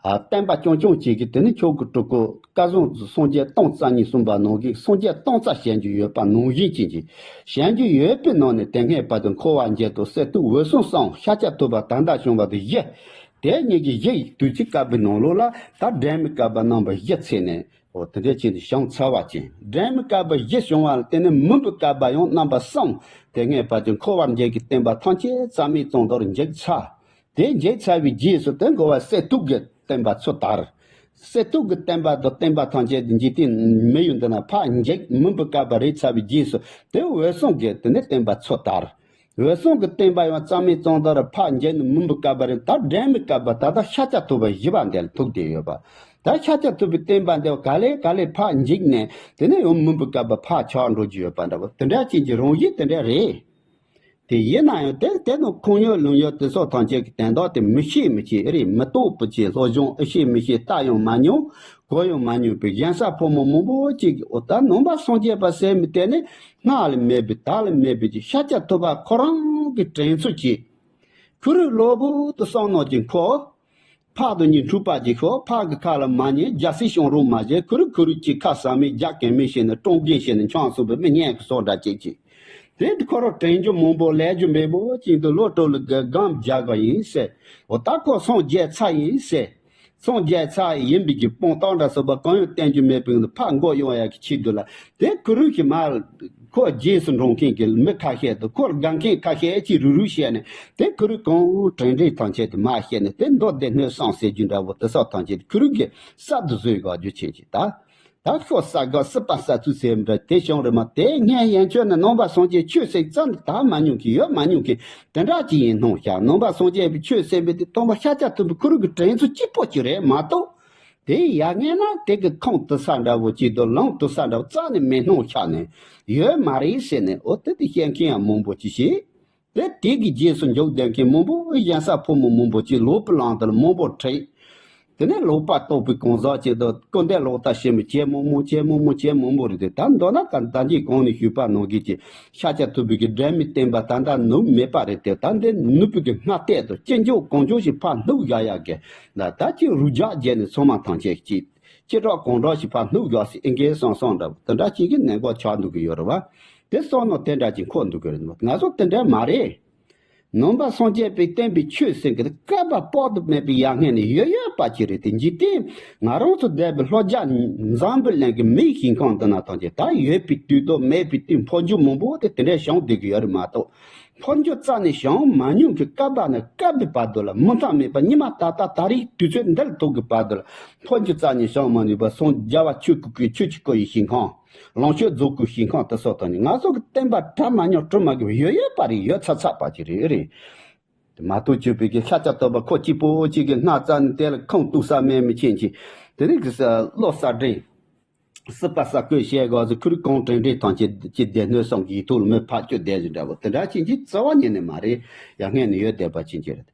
ཨ། བསྟན་པ་རྐྱང་རྐྱང་ཅིག་གིས་དེ་ནས་མཆོག་གི་སྤྲུལ་སྐུ་བསྐལ་བཟང་སངས་རྒྱས་སྟོང་རྩ་གཉིས་གསུངས་པ་ནང་བཞིན། སངས་རྒྱས་སྟོང་རྩ་བྱེད་རྒྱུ་ཡོད་པ་ནང་བཞིན་ཅིག་གིས་བྱེད་རྒྱུ་ཡོད་པའི་ནང་ནས། དེ་སྔའི་བར་དུ་འཁོར་བ་འཇིག་དང་གསེར་ཐུབ་འོད་སྲུང་གསུམ། ཤཱཀྱ་ཐུབ་པ་ད་ལྟ་བྱུང་བ་དེ་བཞི། དེ་གཉིས་ཀྱི་བཞི་ཡི་དུས་ཀྱི་བསྐལ་པའི་ནང་ལོགས་ལ། ད་འབྲལ་མེད་བསྐལ་པ་རྣམ་པ་བཞི་ཚེས་ནས། འོ་དེ་འདྲ་བྱས་ཏེ་བྱུང་ཚར་བ་ཅིག་འབྲལ་མེད་བསྐལ་པ་བཞི་བྱུང་བ་ལ་བརྟེན་ནས། མུན་པའི་བསྐལ་པ་ཡང་རྣམ་པ་གསུམ། དེ་སྔའི་བར་དུ་འཁོར་བ་འཇིག་གི་བསྟན་པ་ཐམས་ཅད་རྩ་མེད་ཙམ་དུ་འཇིག་ཚར། དེ་འཇིག་ཚར་བའི་རྗེས་སུ་དེ་འཁོར་བ་གསེར་ཐུབ་ཀྱི་བསྟན་པ་ཚུར་དར། གསེར་ཐུབ་ཀྱི་བསྟན་པ་དང་བསྟན་པ་ཐམས་ཅད་དེ་འཇིག་རྟེན་མི་ཡུལ་འདི་ན་ཕར་འཇིག་མུན་པའི་བསྐལ་པ་རེད་ཚར་བའི་རྗེས་སུ། དེ་འོད་སྲུང་གི་དེ་ནས་བསྟན་པ་ཚུར་དར། འོད་སྲུང་གི་བསྟན་པ་ཡང་རྩ་མེད་ཙམ་དུ་ཕར་འཇིག་ནས་མུན་པའི་བསྐལ་པ་རེད། ད་འབྲལ་མེད་བསྐལ་པ་ད་ལྟ་ཤཱཀྱ་ཐུབ་པ་བཞི་པ་འདི་ལ་ཐུག་བསྡད་ཡོད་པ། ད་ཤཱཀྱ་ཐུབ་པའི་བསྟན་པ་འདི་ག་ལེ་ག་ལེ་ཕར་འཇིག་ནས། དེ་ནས་ཡང་མུན་པའི་བསྐལ་པ་ཕར་ཆགས་འགྲོ་རྒྱུ་ཡོད་པ་འདྲ་བོ། དེ་འདྲ་ཅན་གྱི་རང་བཞིན་དེ་འདྲ་རེད། དེ་ཡིན་ན་ཡང་དེ་དེ་དང་ཁུངས་ཡོད་ལུང་ཡོད་དེ་སོགས་ཐམས་ཅད་ཀྱི་དོན་དག་དེ་མི་ཤེས་མི་ཤེས། ཨེ་རེད། མི་རྟོགས་པ་ཅིག་སློབ་སྦྱོང་ཨེ་ཤེས་མི་ཤེས། ལྟ་ཡང་མ་མྱོང་། གོ་ཡང་མ་མྱོང་པའི་གཞན་ས་ཕོ་མོ་མང་པོ་ཅིག་གིས། འོ་ད་ནང་པ་སངས་རྒྱས་པ་ཟེར་མི་དེ་ནི་སྔར་ལས་མེད་པའི་ད་ལས་མེད་པའི་ཅིག་ཤཱཀྱ་ཐུབ་པ་ཁོ་རང་གི་དྲན་ཚུལ་གྱིས། ཁོ་རང་གློ་བུར་དུ་བསམ་མནོ་ཅིག་འཁོར། ཕག་དང་གཉིས་འཁྲུག་པ་ཅིག་ཤོར། ཕག་གི་ཁ་ལ་མ་ཉན། རྒྱལ་སྲིད་བྱུང་རུང་མ་བྱེད། ཁོ་རང་ཁོ་རང་གཅིག་ཁ་ཟ་མེད་རྒྱག་གོ་མེད་བྱས་ནས། སྤྲང་རྒན་བྱས་ནས་ཆང་གསུངས་པའི་མི་ངན་གི་སོགས་འདྲ་ཅིག་ཅིག་དེ་ཁོ་རང་དྲན་རྒྱུ་མང་པོ་ལས་རྒྱུ་མེད་པོ་ཅིག་འདུག་བློ་གྲོས་ལ་སྒམ་རྒྱག་གི་ཡིན་ཟེར། འོ་ད་ཁོ་སངས་རྒྱས་ཚར་ཡིན་ཟེར། སངས་རྒྱས་ཚར་ཡིན་པའི་གི་དཔང་རྟགས་འདྲ་སོགས་པ་གང་ཡང་བསྟན་རྒྱུ་མེད་པའི་ཕར་མགོ་གཡོག་ཡག་གི་ཆེད་དུ་ལ། དེ་ཁོ་རང་གི་མར་ ཁོ་རྗེས་སུ་འབྲང་མཁན་གྱི་མི་ཁ་ཤས་དང་ཁོར་དགའ་མཁན་ཁ་ཤས་ཅིག་རུག་རུག་བྱས་ནས་དེ་ཁུ་རུ་གང་དྲན་དྲན་ཐམས་ཅད་དུ་མ་བཤད་ནས་དེ་མདོ་སྡེ་སྣོད་གསུམ་ཟེར་རྒྱུ་འདྲ་བོ་དེ་སོགས་ཐམས་ཅད་ཁུ་རུ་གི་ས་དུ་བཟོས་དགོས་རྒྱུ་ཆེན་ཅིག་ད། ད་ཤོ་ས་ག་སི་པ་ས་ཚུ་ཟེར་འདྲ་དེ་བྱུང་རེད་མ་དེ་སྔན་ཡན་ཆོད་ནས་ནང་པ་སངས་རྒྱས་ཆོས་ཟེར་རྩ་ནས་དར་མ་མྱོང་གི་ཡོད་མ་མྱོང་གི་དེ་འདྲ་ཅིག་ཡིན་སྣང་ཤག་ནང་པ་སངས་རྒྱས་པའི་ཆོས་ཟེར་བའི་དེ་སྟོན་པ་ཤཱཀྱ་ཐུབ་པའི་ཁུ་རུ་གི་དྲན་ཚུལ་གཅིག་པོ་ཅིག་རེད་མ་གཏོགས། དེ་ཡ་ངན་ན་དེ་གི་ཁུངས་དུ་ས་འདྲ་བོ་ཅིག་དང་ལུང་དུ་ས་འདྲ་བོ་རྩ་ནས་མེད་སྣང་ཤག་ནས་ཡོད་མ་རེད་ཟེར་ནས་འོ་དེ་དེ་བཤད་མཁན་ཡང་མང་པོ་ཅིག་བྱེད། དེ་དེ་གི་རྗེས་སུ་འཇུག་བསྡད་མཁན་མང་པོ་གཞན་ས་ཕོ་མོ་མང་པོ་ཅིག་ལོག་པའི་ལམ་དུ་ལ་མང་པོ་ཁྲིད། དེ་ནས་ལོག་པ་རྟོགས་པའི་གང་ཟག་ཅིག་དང་སྐུར་འདེབས་ལོག་ལྟ་བྱེད་མི་བྱེད་མང་མང་བྱེད་མང་མང་བྱེད་མང་པོ་རེད་དེ་ད་མདོར་ན་ད་ལྟ་འཇིག་གོང་ནས་ཞུས་པ་ནང་བཞིན་གྱི་ཤཱཀྱ་ཐུབ་པའི་གི་སྒྲོན་མེའི་བསྟན་པ་ད་ལྟ་ནུབ་མེད་པ་རེད་དེ་ད་འདི་ནུབ་པའི་གི་སྔ་ལྟས་དང་ཅི་འཇོག་གང་འཇོག་ཞིག་ཕར་སྣུབ་བཞག་ཡག་གི་ད་ད་ཅིག་རུ་རྒྱག་བརྒྱབ་ནས་ཚང་མ་ཐམས་ཅད་ཀྱིས། ཅི་དྲག་གང་དྲག་ཞིག་ཕར་སྣུབ་དགོས་སྲིད་ཨེ་འགའི་སང་སང་འདྲ་བོ་དེ་འདྲ་ཅིག་གི་གནད་འགག་ཆགས་འདུག་གི་ཡོད་རེད་བ། དེ་སོང་ནོ་དེ་འདྲ་ཅིག་འཁོར་འདུག་གི་རེད་ང་ཚོ་དེ་འདྲ་མ་རེད། ནང་པ་སངས་རྒྱས་པའི་བསྟན་པའི་ཆོས་ཟེར་གི་དེ་བསྐལ་པ་དཔག་ཏུ་མེད་པའི་ཡར་སྔོན་ནས་ཡོད་ཡོད་པ་ཅིག་རེད་དེ་འཇིག་རྟེན་ང་རང་ཚོ་བསྡད་པའི་ལྷོ་རྒྱ་འཛམ་བུ་གླིང་གི་མིའི་ཞིང་ཁམས་འདི་ན་ཐམས་ཅད་ད་ཡོད་པའི་དུས་དང་མེད་པའི་དུས་འཕོ་འགྱུར་མང་པོ་དེ་དེ་འདྲ་བྱུང་བསྡད་གི་ཡོད་རེད་མ་གཏོགས། འཕོ་འགྱུར་རྩ་ནས་བྱུང་མ་མྱོང་གི་བསྐལ་པ་ནས་བསྐལ་པའི་བར་དུ་ལ་མུ་མཐའ་མེད་པ་ཉི་མ་ད་ལྟ་ད་རེས་དུས་ཚོད་འདིར་ཐུག་གི་བར་དུ་ལ་འཕོ་འགྱུར་རྩ་ནས་བྱུང་མ་མྱོང་བ་སངས་རྒྱ་བ་ཆོས་སྐུ་གི་ཆོས་ཀྱི་སྐུ་ཡི་ཞིང་ཁམས། ལོངས་སྤྱོད་རྫོགས་སྐུའི་ཞིང་ཁམས་དེ་སོགས་དང་ནི་ང་ཚོ་གི་བསྟན་པ་དར་མ་མྱོང་གྲུབ་མ་གི་ཡོད་ཡོད་པ་རེད་ཡོད་ཚ་ཚ་པ་ཅིག་རེད་རེད། དེ་མ་གཏོགས་བཅོས་པའི་གི་ཤཱཀྱ་ཐུབ་པ་ཁོ་གཅིག་པོ་གཅིག་གི་སྣ་རྩ་ནས་དེ་ལ་ཁུངས་གཏུགས་ས་མེད་མི་ཆེན་ཅིག་དེ་ནི་གི་ས་བློ་གསར་སྒྲེང་། སྲིད་པ་གསར་བཀོད་བྱས་དགོས་ཟེར་ཁུ་རུ་གང་དྲན་དྲན་ཐམས་ཅད་ཀྱི་སྡེ་སྣོད་གསུམ་གྱི་ཡིག་ཐོག་ལ་མི་ཕར་སྐྱོད་བསྡད་ཟིན་འདྲ་བོ་དེ་འདྲ་ཅན་གྱི་རྩ་བ་ཉིད་ནས་མ་རེད། ཡ་སྔོན་ནས་ཡོད་བསྡད་པ་ཅན་གྱི་རེད།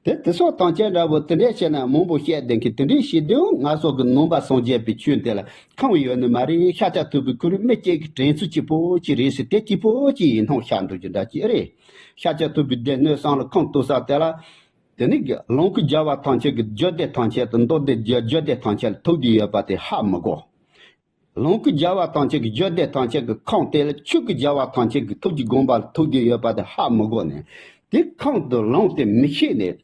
དེ་དེ་སོགས་དང་བཅས་འདྲ་བོ་དེ་འདྲས་བྱས་ན་མང་པོ་བཤད་བསྡད་མཁན་དེ་འདྲས་བྱེད་དུས་ང་ཚོ་གི་ནང་པ་སངས་རྒྱས་པའི་ཆོས་འདི་ལ་ཁུངས་ཡོད་ནི་མ་རེད། ཤཱཀྱ་ཐུབ་པའི་ཁུ་རུ་མི་སྐྱེ་གི་དྲན་ཚུལ་གཅིག་པོ་གཅིག་རེད་ཟེར་དེ་གཅིག་པོ་གཅིག་ཡིན་སྣང་ཤར་འགྲོ་རྒྱུ་འདྲ་གཅིག་རེད། ཤཱཀྱ་ཐུབ་པའི་སྡེ་སྣོད་གསུམ་ལ་ཁུངས་གཏུགས་ས་དེ་ལ། དེ་ནི་ལོངས་སྐུ་རྒྱལ་བ་ཐམས་ཅད་ཀྱི་རྒྱུད་སྡེ་ཐམས་ཅད་དང་མདོ་སྡེ་རྒྱུད་སྡེ་ཐམས་ཅད་ལ་ཐུག་བསྡད་ཡོད་པ་དེ་ཧ་མི་གོ། ལོངས་སྐུ་རྒྱལ་བ་ཐམས་ཅད་ཀྱི་རྒྱུད་སྡེ་ཐམས་ཅད་ཀྱི་ཁམས་དེ་ལ་ཆོས་སྐུ་རྒྱལ་བ་ཐམས་ཅད་ཀྱི་ཐུགས་ཀྱི་དགོངས་པ་ལ་ཐུག་བསྡད་ཡོད་པ་དེ་ཧ་མི་གོ་ནས། དེ་ཁམས་དུ་ལོངས་ཏེ་མི་ཤེས་ནས།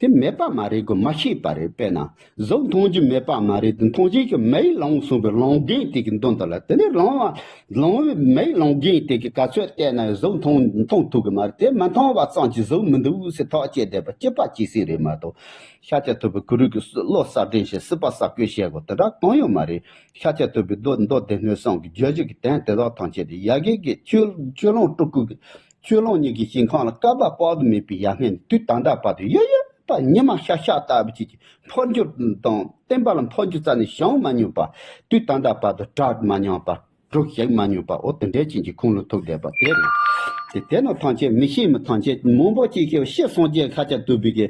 དེ་མེད་པ་མ་རེད་གོ་མ་ཤེས་པ་རེད། དཔེར་ན་གཟུགས་མཐོང་རྒྱུ་མེད་པ་མ་རེད་དེ་མཐོང་བྱེད་ཀྱི་མེའི་ལོངས་གསུངས་པའི་ལོངས་རྒྱན་དེ་གི་མདུན་དུ་ལ་དེ་ནས་ལོངས་པ། ལོངས་པའི་མེའི་ལོངས་རྒྱན་དེ་གི་ག་ཚོད་བལྟས་ན་གཟུགས་མཐོང་མཐོང་ཐུབ་གི་མ་རེད། དེ་མ་མཐོང་བ་ཙམ་གྱིས་གཟུགས་མི་འདུག་ཟེར་ཐག་བཅད་བསྡད་པ་སྐྱེས་པ་སྐྱེས་ཟིན་རེད་མ་གཏོགས། ཤཱཀྱ་ཐུབ་པའི་གུ་རུ་གི་བློ་གསར་སྒྲེང་ཞིང་སྲིད་པ་གསར་བཀོད་བྱེད་དགོས་དེ་འདྲ་གང་ཡོད་མ་རེད། ཤཱཀྱ་ཐུབ་པའི་མདོ་མདོ་སྡེ་སྣོད་གསུམ་གྱི་རྒྱུད་བཞི་གི་དོན་དེ་དག་ཐམས་ཅད་དེ་ཡ་གི་གི་ཆོས་ཆོས་ལོངས་སྤྲུལ་སྐུ་གི་ཆོས་ལོངས་གཉིས་ཀྱི་ཞིང་ཁམས་ལ་བསྐལ་པ་དཔག་ཏུ་མེད་པའི་ཡ་སྔོན་དུས་ད་ལྟ་བར་དུ་ཡོད་ཡོད་པ་ཉི་མ་ཤར་ཤར་ལྟ་བུ་ཅིག་གི་འཕོ་འགྱུར་དང་བསྟན་པ་ལ་འཕོ་འགྱུར་རྩ་ནས་བྱུང་མ་མྱོང་བ་དུས་ད་ལྟ་བར་དུ་གྲགས་མ་མྱོང་བ། གྲུབ་བཞག་མ་མྱོང་པ་འོ་དེ་འདྲའི་ཅན་གྱི་ཁུངས་ལུང་ཐུག་བསྡད་པ་དེ་རེད། དེ་དེ་ནི་ཐམས་ཅད་མི་ཤེས་མི་ཐམས་ཅད་མང་པོ་ཅིག་ཤེས་ཤེས་སངས་རྒྱས་ཤཱཀྱ་ཐུབ་པའི་གི་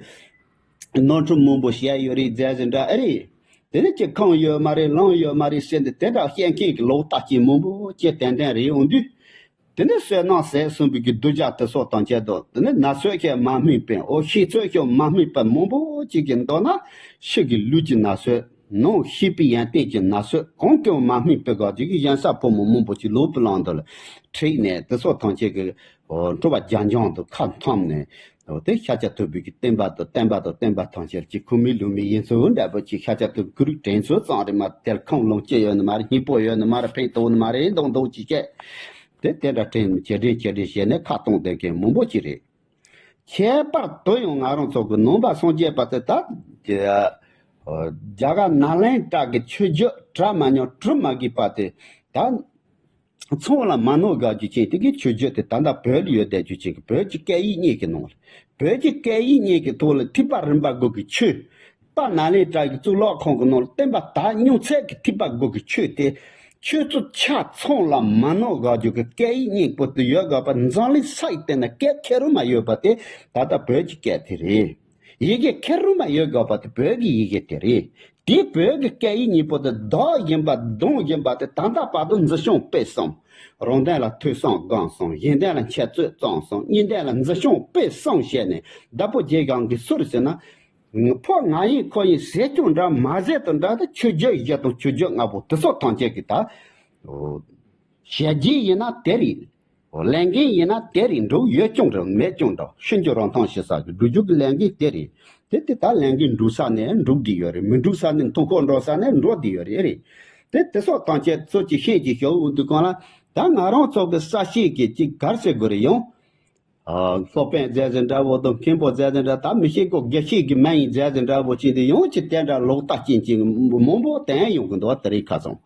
ནོར་འཁྲུལ་མང་པོ་བཤད་ཡོད་རེད་མཛད་ཟིན་འདྲ་ཨེ་རེད། དེ་ནི་ཅི་ཁུངས་ཡོད་མ་རེད་ལོང་ཡོད་མ་རེད་ཟེར་འདི་དེ་འདྲ་བཤད་མཁན་གྱི་ལོག་ལྟ་ཅན་མང་པོ་ཅིག་ཏན་ཏན་རེད་འོང་དུས། དེ་ནི་བསོད་ནམས་ཟད་གསུངས་པའི་གི་གདུལ་བྱ་དེ་སོགས་དང་བཅས་དང་དེ་ནི་ན་ཚོད་ཀྱང་མ་སྨིན་པས་འོ་ཤེས་ཚོད་ཀྱང་མ་སྨིན་པ་མང་པོ་ཅིག་གི་མདོར་ན་ཕྱི་གི་ལུས་ཀྱི་ན་ཚོད། ནང་ཤེས་པའི་ཡོན་ཏན་གྱི་ན་ཚོད་གང་ཀྱང་མ་སྨིན་པའི་སྒང་དེ་གི་གཞན་ས་ཕོ་མོ་མང་པོ་ཅིག་ལོག་པའི་ལམ་དུ་ལ་ཁྲིད་ནས་དེ་སོགས་ཐམས་ཅད་ཀྱི་འགྲོ་བ་རྒྱ་འགྱངས་དུ་ཁ་འཐམ་ནས་དེ་ཤཱཀྱ་ཐུབ་པའི་གི་བསྟན་པ་དང་བསྟན་པ་དང་བསྟན་པ་ཐམས་ཅད་ཀྱི་ཁུངས་མེད་ལུང་མེད་ཡིན་ཚུལ་འདྲ་པོ་ཅིག་ཤཱཀྱ་ཐུབ་གུ་རུ་དྲན་ཚུལ་ཙམ་རེད་མ་དེར་ཁུངས་ལུང་སྐྱེ་ཡོད་ནི་མ་རེད། སྙིང་པོ་ཡོད་ནི་མ་རེད། ཕན་ཐོགས་ནི་མ་རེད། མདོག་མདོག་ཅིག་བྱས་དེ་དེ་འདྲ་དྲན་ཇེ་དྲན་ཇེ་དྲན་བྱས་ནས་ཁ་གཏོང་བསྡད་མཁན་མང་པོ་ཅིག་རེད། ཁྱད་པར་དུ་ཡང་ང་རང་ཚོ་གི་ནང་པ་སངས་རྒྱས་པ་དེ་ད་རྒྱ་གར་ནཱ་ལེནྡྲ་གི་ཆོས་བརྒྱུད་གྲ་མ་ཉམས་གྲུབ་མ་གི་པ་དེ་ད་ཚང་ལ་མ་ནོར་དགའ་རྒྱུ་ཅན་དེ་གི་ཆོས་བརྒྱུད་དེ་ད་ལྟ་བོད་ལ་ཡོད་བསྡད་རྒྱུ་ཅན་གི་བོད་ཀྱི་སྐད་ཡིག་གཉིས་ཀྱི་ནང་ལ་བོད་ཀྱི་སྐད་ཡིག་གཉིས་ཀྱི་ཐོག་ལ་ཐེག་པ་རིམ་པ་དགུ་གི་ཆོས། དཔལ་ནཱ་ལེནྡྲ་གི་གཙུག་ལག་ཁང་གི་ནང་ལ་བསྟན་པ་དར་མྱོང་ཚད་ཀྱི་ཐེག་པ་དགུ་གི་ཆོས་དེ། ཆོས་ཚུལ་ཆ་ཚང་ལ་མ་ནོར་དགའ་རྒྱུ་གི་སྐད་ཡིག་སྙིང་པོ་དེ་ཡོད་དགོས་པ་འཛམ་གླིང་ས་ཡི་སྟེང་ན་སྐད་ཁེར་རོ་མ་ཡོད་པ་དེ་ད་ལྟ་བོད་ཀྱི་སྐད་དེ་རེད། ཡི་གེ་ཁེར་རོ་མ་ཡོད་དགོས་པ་དེ་བོད་ཀྱི་ཡི་གེ་དེ་རེད། དེ་བོད་ཀྱི་སྐད་ཡིག་སྙིང་པོ་དེ་བདག་ཡིན་པ་གདོང་ཡིན་པ་དེ་ད་ལྟ་བར་དུ་འཛིན་སྐྱོང་སྤེལ་གསུམ། རང་དོན་ལ་ཐོས་བསམ་སྒོམ་གསུམ་གཞན་དོན་ལ་འཆད་རྩོད་རྩོམ་གསུམ་གཉིས་དོན་ལ་འཛིན་སྐྱོང་སྤེལ་གསུམ་བྱས་ནས་བདག་པོ་རྗེས་འབྲང་གི་སུ་རེད་ཟེར་ན། ཕོ་ང་ཡིན་ཁོ་ཡིན་ཟེར་ཀྱང་འདྲ་མ་ཟེར་དང་འདྲ་དེ་ཆོས་བརྒྱུད་བཞི་དང་ཆོས་བརྒྱུད་ལྔ་པོ་དེ་སོགས་ཐམས་ཅད་ཀྱི་ད། བྱས་རྗེས་ཡིན་ན་དེ་རེད། ལས་འགན་ཡིན་ན་དེ་རེད་འགྲོ་ཡོད་ཀྱང་འདྲ་མེད་ཀྱང་འདྲ་ཤིན་ཏུ་རང་ཐང་ཞེ་ས་ཀྱི་སྒྲུབ་རྒྱུ་གི་ལས་འགན་དེ་རེད། དེ་དེ་ད་ལས་འགན་འགྲུབ་ས་ནས་འགྲུབ་བསྡད་ཡོད་རེད། མི་འགྲུབ་ས་ནས་མཐོང་ཁོག་འགྲོ་ས་ནས་འགྲོ་བསྡད་ཡོད་རེད་རེད། དེ་དེ་སོགས་ཐམས་ཅད་ཚོ་ཅིག་ཤེས་ཀྱི་ཞོག་འུ་དུ་གང་ལ། ད་ང་རང་ཚོ་གི་ས་སྐྱེས་ཀྱི་ཅིག་གར་ཟེར་དགོས་རེད་ཡང་། ཨ། སློབ་དཔོན་མཛད་ཟེར་འདྲ་བོ་དང་མཁན་པོ་མཛད་ཟེར་འདྲ། ད་མི་ཤེས་གོ། དགེ་བཤེས་ཀྱི་མིང་ཡིན་མཛད་ཟེར་འདྲ་བོ་ཅིག་འདི་ཡང་ཅི་དེ་འདྲ་ལོག་ལྟ་ཅན་ཅིག་མང་པོ་བསྟན་ཡོང་གི་འདུག་བ། དེ་རིང་ཁ་སང་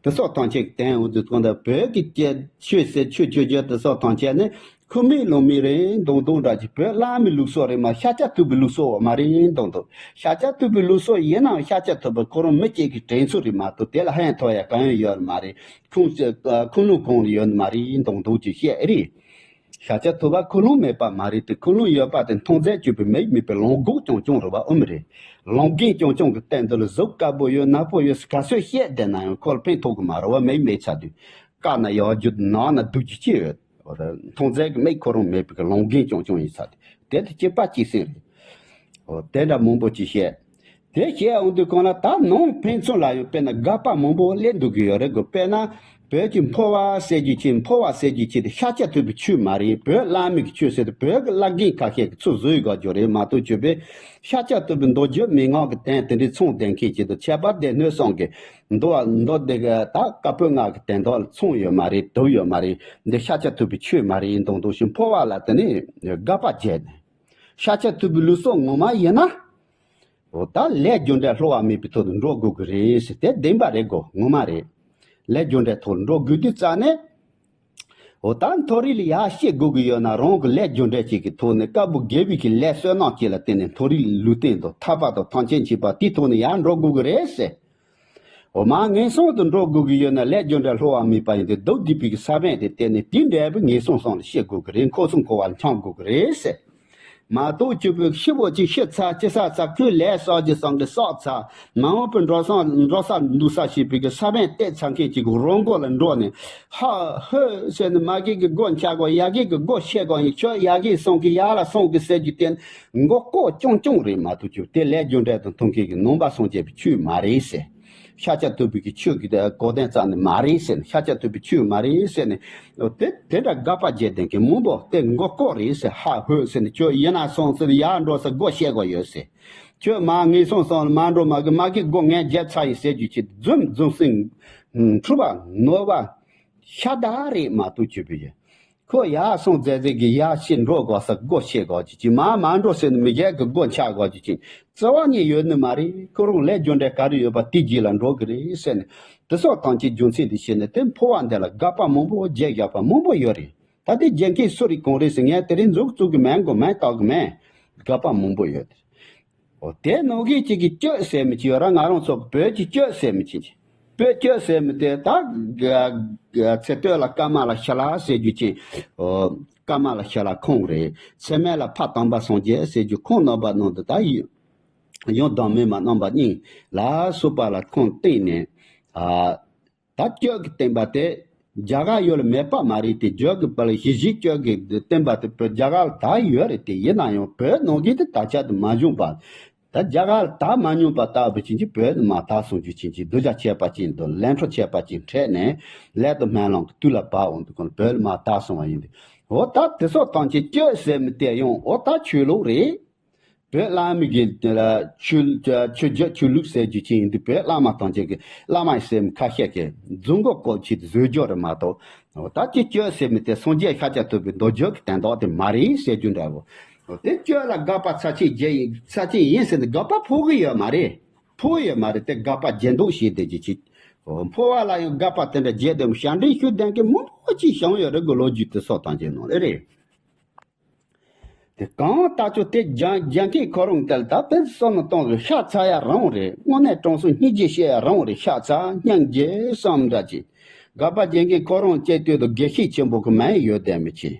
དེ་སོགས་ཐམས་ཅད་བསྟན་འོང་དུས་གང་ལྟར་བོད་ཀྱི་སྐད་ཆོས་ཟེར་ཆོས་ཆོས་བརྒྱུད་དེ་སོགས་ཐམས་ཅད་ནི་ཁུངས་མེད་ལུང་མེད་རེད་མདོག་མདོག་འདྲ་ཅིག་བོད་བླ་མའི་ལུགས་སྲོལ་རེད་མ། ཤཱཀྱ་ཐུབ་པའི་ལུགས་སྲོལ་མ་རེད་མདོག་མདོག་ཤཱཀྱ་ཐུབ་པའི་ལུགས་སྲོལ་ཡིན་ནའང་ཤཱཀྱ་ཐུབ་པ་ཁོ་རང་མི་གཅིག་གི་དྲན་ཚུལ་རེད་མ་གཏོགས་དེ་ལ་ཕན་ཐོགས་ཡ་གང་ཡང་ཡོད་མ་རེད། ཁུངས་ཁུངས་ལུང་གང་ལ་ཡོད་མ་རེད་མདོག་མདོག་ཅིག་བཤད་རེད། ཤཱཀྱ་ཐུབ་པ་ཁུངས་ལུང་མེད་པ་མ་རེད་དེ། ཁུངས་ལུང་ཡོད་པ་དེ་མཐོང་རྫས་གཅོད་པའི་མིག་མེད་པའི་ལོང་སྒོག་ཅང་ཅང་རེད་བ། ཨོ་མི་རེད། ལོང་རྒན་ཅང་ཅང་གི་སྟེང་དུ་ལ་གཟུགས་དཀར་པོ་ཡོད་ནག་པོ་ཡོད་ག་ཚོད་བཤད་བསྡད་ན་ཡང་ཁོ་ལ་ཕན་ཐོགས་གི་མ་རེད་བ། མིག་མེད་ཚར་དུས་དཀར་ན་ཡག་རྒྱུ་ནག་ན་སྡུག་རྒྱུ་ཅི་ཡོད། མཐོང་རྫས་ཀྱི་མིག་ཁོ་རང་མེད་པའི་ལོང་རྒན་ཅང་ཅང་ཡིན་ཚར་དུས་དེ་དེ་གཅིག་པ་གཅིག་སེམས་རེད། འོ་དེ་འདྲ་མང་པོ་ཅིག་བཤད། དེ་བཤད་འོང་དུས་གང་ལ་ད་ནང་ཕན་ཚུན་ལ་ཡང་དཔེར་ན་དགག་པ་མང་པོ་སླེབས་འདུག་གི་ཡོད་རེད་གོ། དཔེར་ན་བོད་ཀྱི་འཕོ་བ་ཟེར་རྒྱུ་ཅིག་འཕོ་བ་ཟེར་རྒྱུ་ཅིག་དེ་ཤཱཀྱ་ཐུབ་པའི་ཆོས་མ་རེད། བོད་བླ་མའི་གི་ཆོས་ཟེར་དུས་བོད་ཀྱི་བླ་རྒན་ཁ་ཤས་ཀྱི་ཚུར་བཟོས་དགོས་རྒྱུ་རེད་མ་གཏོགས་ཆོས་པས་ཤཱཀྱ་ཐུབ་པའི་མདོ་རྒྱུད་མན་ངག་གི་དོན་དེ་འདྲའི་མཚུངས་ལྡན་མཁན་ཅིག་དང་ཁྱད་པར་སྡེ་སྣོད་གསུམ་གྱི་མདོ་བ་མདོ་སྡེ་གི་ད་བཀའ་པོད་ལྔ་གི་དོན་དག་ལ་མཚུངས་ཡོད་མ་རེད། གྲུབ་ཡོད་མ་རེད། འདི་ཤཱཀྱ་ཐུབ་པའི་ཆོས་མ་རེད་མདོག་མདོག་ཞིག་འཕོ་བ་ལ་དེ་ནས་དགག་པ་བྱས་ནས། ཤཱཀྱ་ཐུབ་པའི་ལུགས་སྲོལ་ངོ་མ་ཡིན་ན། འོ་ད་ལས་རྒྱུ་འབྲས་བསླུ་བ་མེད་པའི་ཐོག་ཏུ་འགྲོ་དགོས་ཀྱི་རེད་ཟེར་དེ་བདེན་པ་རེད་གོ། ངོ་མ་རེད། ལས་རྒྱུ་འབྲས་ཐོག་ལ་འགྲོ་དགོས་དུས་རྩ་ནས། འོ་ད་མཐོ་རིས་ལ་ཡར་སྐྱེ་དགོས་ཀྱི་ཡོད་ན་རང་གི་ལས་རྒྱུ་འབྲས་ཅིག་གི་ཐོག་ནས་དཀར་པོ་དགེ་བའི་གི་ལས་བསོད་ནམས་ཅིག་ལ་བརྟེན་ནས་མཐོ་རིས་ལུས་རྟེན་དང་ཐར་པ་དང་ཐམས་ཅད་མཁྱེན་པ་དེའི་ཐོག་ནས་ཡར་འགྲོ་དགོས་ཀྱི་རེད་ཟེར། འོ་མ་ངན་སོང་དུ་འགྲོ་དགོས་ཀྱི་ཡོད་ན་ལས་རྒྱུ་འབྲས་བསླུ་བ་མེད་པ་ཡིན་ཏེ་སྡུག་བསྡུས་པའི་ས་བོན་དེ་བརྟེན་ནས་དེ་འདྲ་བའི་ངན་སོང་གསུམ་ལ་སྐྱེ་དགོས་ཀྱི་རེད། འཁོར་གསུམ་འཁོར་བ་ལ་འཁྱམ་དགོས་ཀྱི་རེད་ཟེར། མ་གཏོགས་ཆོས་པའི་ཤི་བོ་ཅིག་ཤི་ཚར་ཅི་ས་ཚར་ཁོས་ལས་བསགས་ཀྱི་བསམ་གི་བསགས་ཚར་མ་འོངས་པའི་འགྲོ་སོང་འགྲོ་ས་འདུག་ས་ཞེས་པའི་གི་ས་བོན་གཏད་ཚར་མཁན་ཅིག་གི་རོ་མགོ་ལ་འགྲོ་ནས་ཧ་ཧོ་ཟེར་ནས་མ་གི་གི་སྒོ་འཆག་གོ་ཡ་གི་གི་སྒོ་ཕྱེ་གོ་ཡིན་ཁྱོད་ཡ་གི་སོང་གི་ཡ་ལ་སོང་གི་ཟེར་རྒྱུ་དེ་མགོ་ལྐོག་ཅུང་ཅུང་རེད་མ་གཏོགས་ཆོས་དེ་ལས་རྒྱུ་འབྲས་དང་མཐུན་མཁན་གི་ནང་པ་སངས་རྒྱས་པའི་ཆོས་མ་རེད་ཟེར། ཤཱཀྱ་ཐུབ་པའི་གི་ཆོས་ཀྱི་གོ་དོན་རྩ་ནས་མ་རེད་ཟེར་ནས་ཤཱཀྱ་ཐུབ་པའི་ཆོས་མ་རེད་ཟེར་ནས་དེ་དེ་འདྲ་དགག་པ་བྱས་བསྡད་མཁན་མང་པོ་དེ་མགོ་ལྐོག་རེད་ཟེར་ཧ་ཧོས་ཟེར་ནས་ཁྱོད་ཡིན་ན་སོང་ཟེར་ཡར་འགྲོ་ས་སྒོ་ཕྱེ་དགོས་ཡོད་ཟེར། ཁྱོད་མ་ངན་སོང་སོང་ལ་མ་འགྲོ་མ་གི་མ་གི་སྒོ་ངས་བརྒྱབ་ཚར་ཡིན་ཟེར་རྒྱུ་ཅིག་རྫུན་རྫུན་སེང་འཁྲུལ་པ་ནོར་བ་ཤ་སྟག་རེད་མ་གཏོགས་ཆོས་པའི་ཡིན། ཁོ་ཡར་སོང་ཙེ་ཙེ་གི་ཡར་ཕྱིན་འགྲོ་དགོས་ས་སྒོ་ཕྱེ་དགོས་ཀྱི་ཅིག་མར་མ་འགྲོ་ཟེར་ནས་མི་རྒྱལ་གི་སྒོ་འཆག་དགོས་ཀྱི་ཅིག་རྩ་བ་ཉིད་ཡོད་ནི་མ་རེད། ཁོ་རང་ལས་རྒྱུ་འབྲས་ག་རེ་ཡོད་པ་དེ་རྗེས་ལ་འགྲོ་གི་རེད་ཟེར་ནས་དེ་སོགས་ཐམས་ཅད་རྒྱུ་མཚན་དེ་བྱས་ནས་དེ་འཕོ་བ་འདི་ལ་དགག་པ་མང་པོ་བརྒྱབ་བཞག་པ་མང་པོ་ཡོད་རེད། ད་དེ་རྒྱལ་མཁན་སུ་རེད་གང་རེད་ཟེར་ངས་དེ་རིང་མཛུབ་བཙུགས་གི་མེད་གོ་མེད་བཏགས་གི་མེད། དགག་པ་མང་པོ་ཡོད། འོ་དེ་ནང་གི་གཅིག་གི་གཅོད་ཟེར་མི་གཅིག་ཡོད་ར། ང་རང་ཚོ་བོད་ཀྱི་གཅོད་ཟེར་མི་གཅིག་གཅིག་བོད་གཅོད་ཟེར་མི་དེ་ད་ཚེ་སྟོད་ལ་ཀ་མ་ལ་ཤ་ལ་ཟེར་རྒྱུ་ཅིག་འོ་ཀ་མ་ལ་ཤ་ལ་ཁོང་རེད། ཚེ་སྨད་ལ་ཕ་དམ་པ་སངས་རྒྱས་ཟེར་རྒྱུ་ཁོང་རྣམ་པ་ནང་དུ་ད་ཡོད། ཡང་དང་མིན་མ་རྣམ་པ་གཉིས་ལ་སོགས་པ་ལ་ཁོང་བསྟེན་ནས་ཨ། ད་གཅོད་ཀྱི་བསྟན་པ་དེ་རྒྱ་གར་ཡུལ་ལ་མེད་པ་མ་རེད་དེ། རྒྱུད་ཀྱི་བར་ལ་ཞི་བྱེད་གཅོད་ཀྱི་བསྟན་པ་དེ་བོད་རྒྱ་གར་ལ་ད་ཡོད་རེད་དེ། ཡིན་ན་ཡང་བོད་ནང་གི་དེ་དར་ཁྱབ་དུ་མ་བྱུང་བ། ད་རྒྱ་གར་ལ་དར་མ་མྱོང་པ་ལྟ་བུ་ཅན་གྱི་བོད་ནི་མ་དར་སོང་རྒྱུ་ཅན་གྱི་གདུལ་བྱ་ཁྱད་པར་ཅན་དང་ལས་འཕྲོ་ཁྱད་པར་ཅན་འཕྲད་ནས་ལས་དང་སྨོན་ལམ་གྱི་དུས་ལ་བབ་འོང་དུས་གང་བོད་ལ་མ་དར་སོང་བ་ཡིན་ཏེ། འོ་ད་དེ་སོགས་ཐམས་ཅད་གཅོད་ཟེར་མི་དེ་ཡང་འོ་ད་ཆོས་ལུགས་རེད། བོད་བླ་མའི་གི་ཆོས་ཆོས་བརྒྱུད་ཆོས་ལུགས་ཟེར་རྒྱུ་ཅིག་ཡིན་དུས་བོད་བླ་མ་ཐམས་ཅད་ཀྱི་བླ་མ་ཡི་སེམས་ཁ་ཤས་ཀྱི་རྫུན་གོ་བཀོལ་ཆེད་དུ་བཟོས་རྒྱུ་རེད་མ་གཏོགས། འོ་ད་ཅི་གཅོད་ཟེར་མི་དེ་སངས་རྒྱས་ཤཱཀྱ་ཐུབ་པའི་མདོ་རྒྱུད་ཀྱི་དོན་དག་དེ་མ་རེད་ཟེར་རྒྱུ་འདྲ་བོ། འོ་དེ་གཅོད་ལ་དགག་པ་ཚར་གཅིག་བྱས་ཡིན་ཚར་གཅིག་ཡིན་ཟེར་ནས་དགག་པ་ཕོག་གི་ཡོད་མ་རེད། ཕོག་ཡོད་མ་རེད་དེ་དགག་པ་བརྗེད་འདུག་བྱས་བསྡད་རྒྱུ་ཅིག་འོ་འཕོ་བ་ལ་ཡང་དགག་པ་དེ་འདྲ་བརྗེད་དེ་ཞབས་འདྲེན་ཞུ་བསྡད་མཁན་མང་པོ་ཅིག་བྱུང་ཡོད་རེད་གི་ལོ་རྒྱུས་དེ་སོགས་དང་བཅས་ནང་ལ་རེད། དེ་གང་ལྟར་ཆོས་དེ་རྒྱ་རྒྱ་མཁན་ཁོ་རང་དེ་ལ་ད་དཔེ་བསམ་བློ་གཏོང་དགོས་ཤ་ཚ་ཡ་རང་རེད། དངོས་གནས་དྲང་སྲོང་སྙིང་རྗེ་བཤད་ཡ་རང་རེད། ཤ་ཚ་སྙིང་རྗེ་བསམ་འདྲ་ཅིག་དགག་པ་བྱེད་མཁན་ཁོ་རང་བཅས་དུས་དུ་དགེ་བཤེས་ཆེན་པོ་གི་མིང་ཡོད་དེ་མི་ཆེ།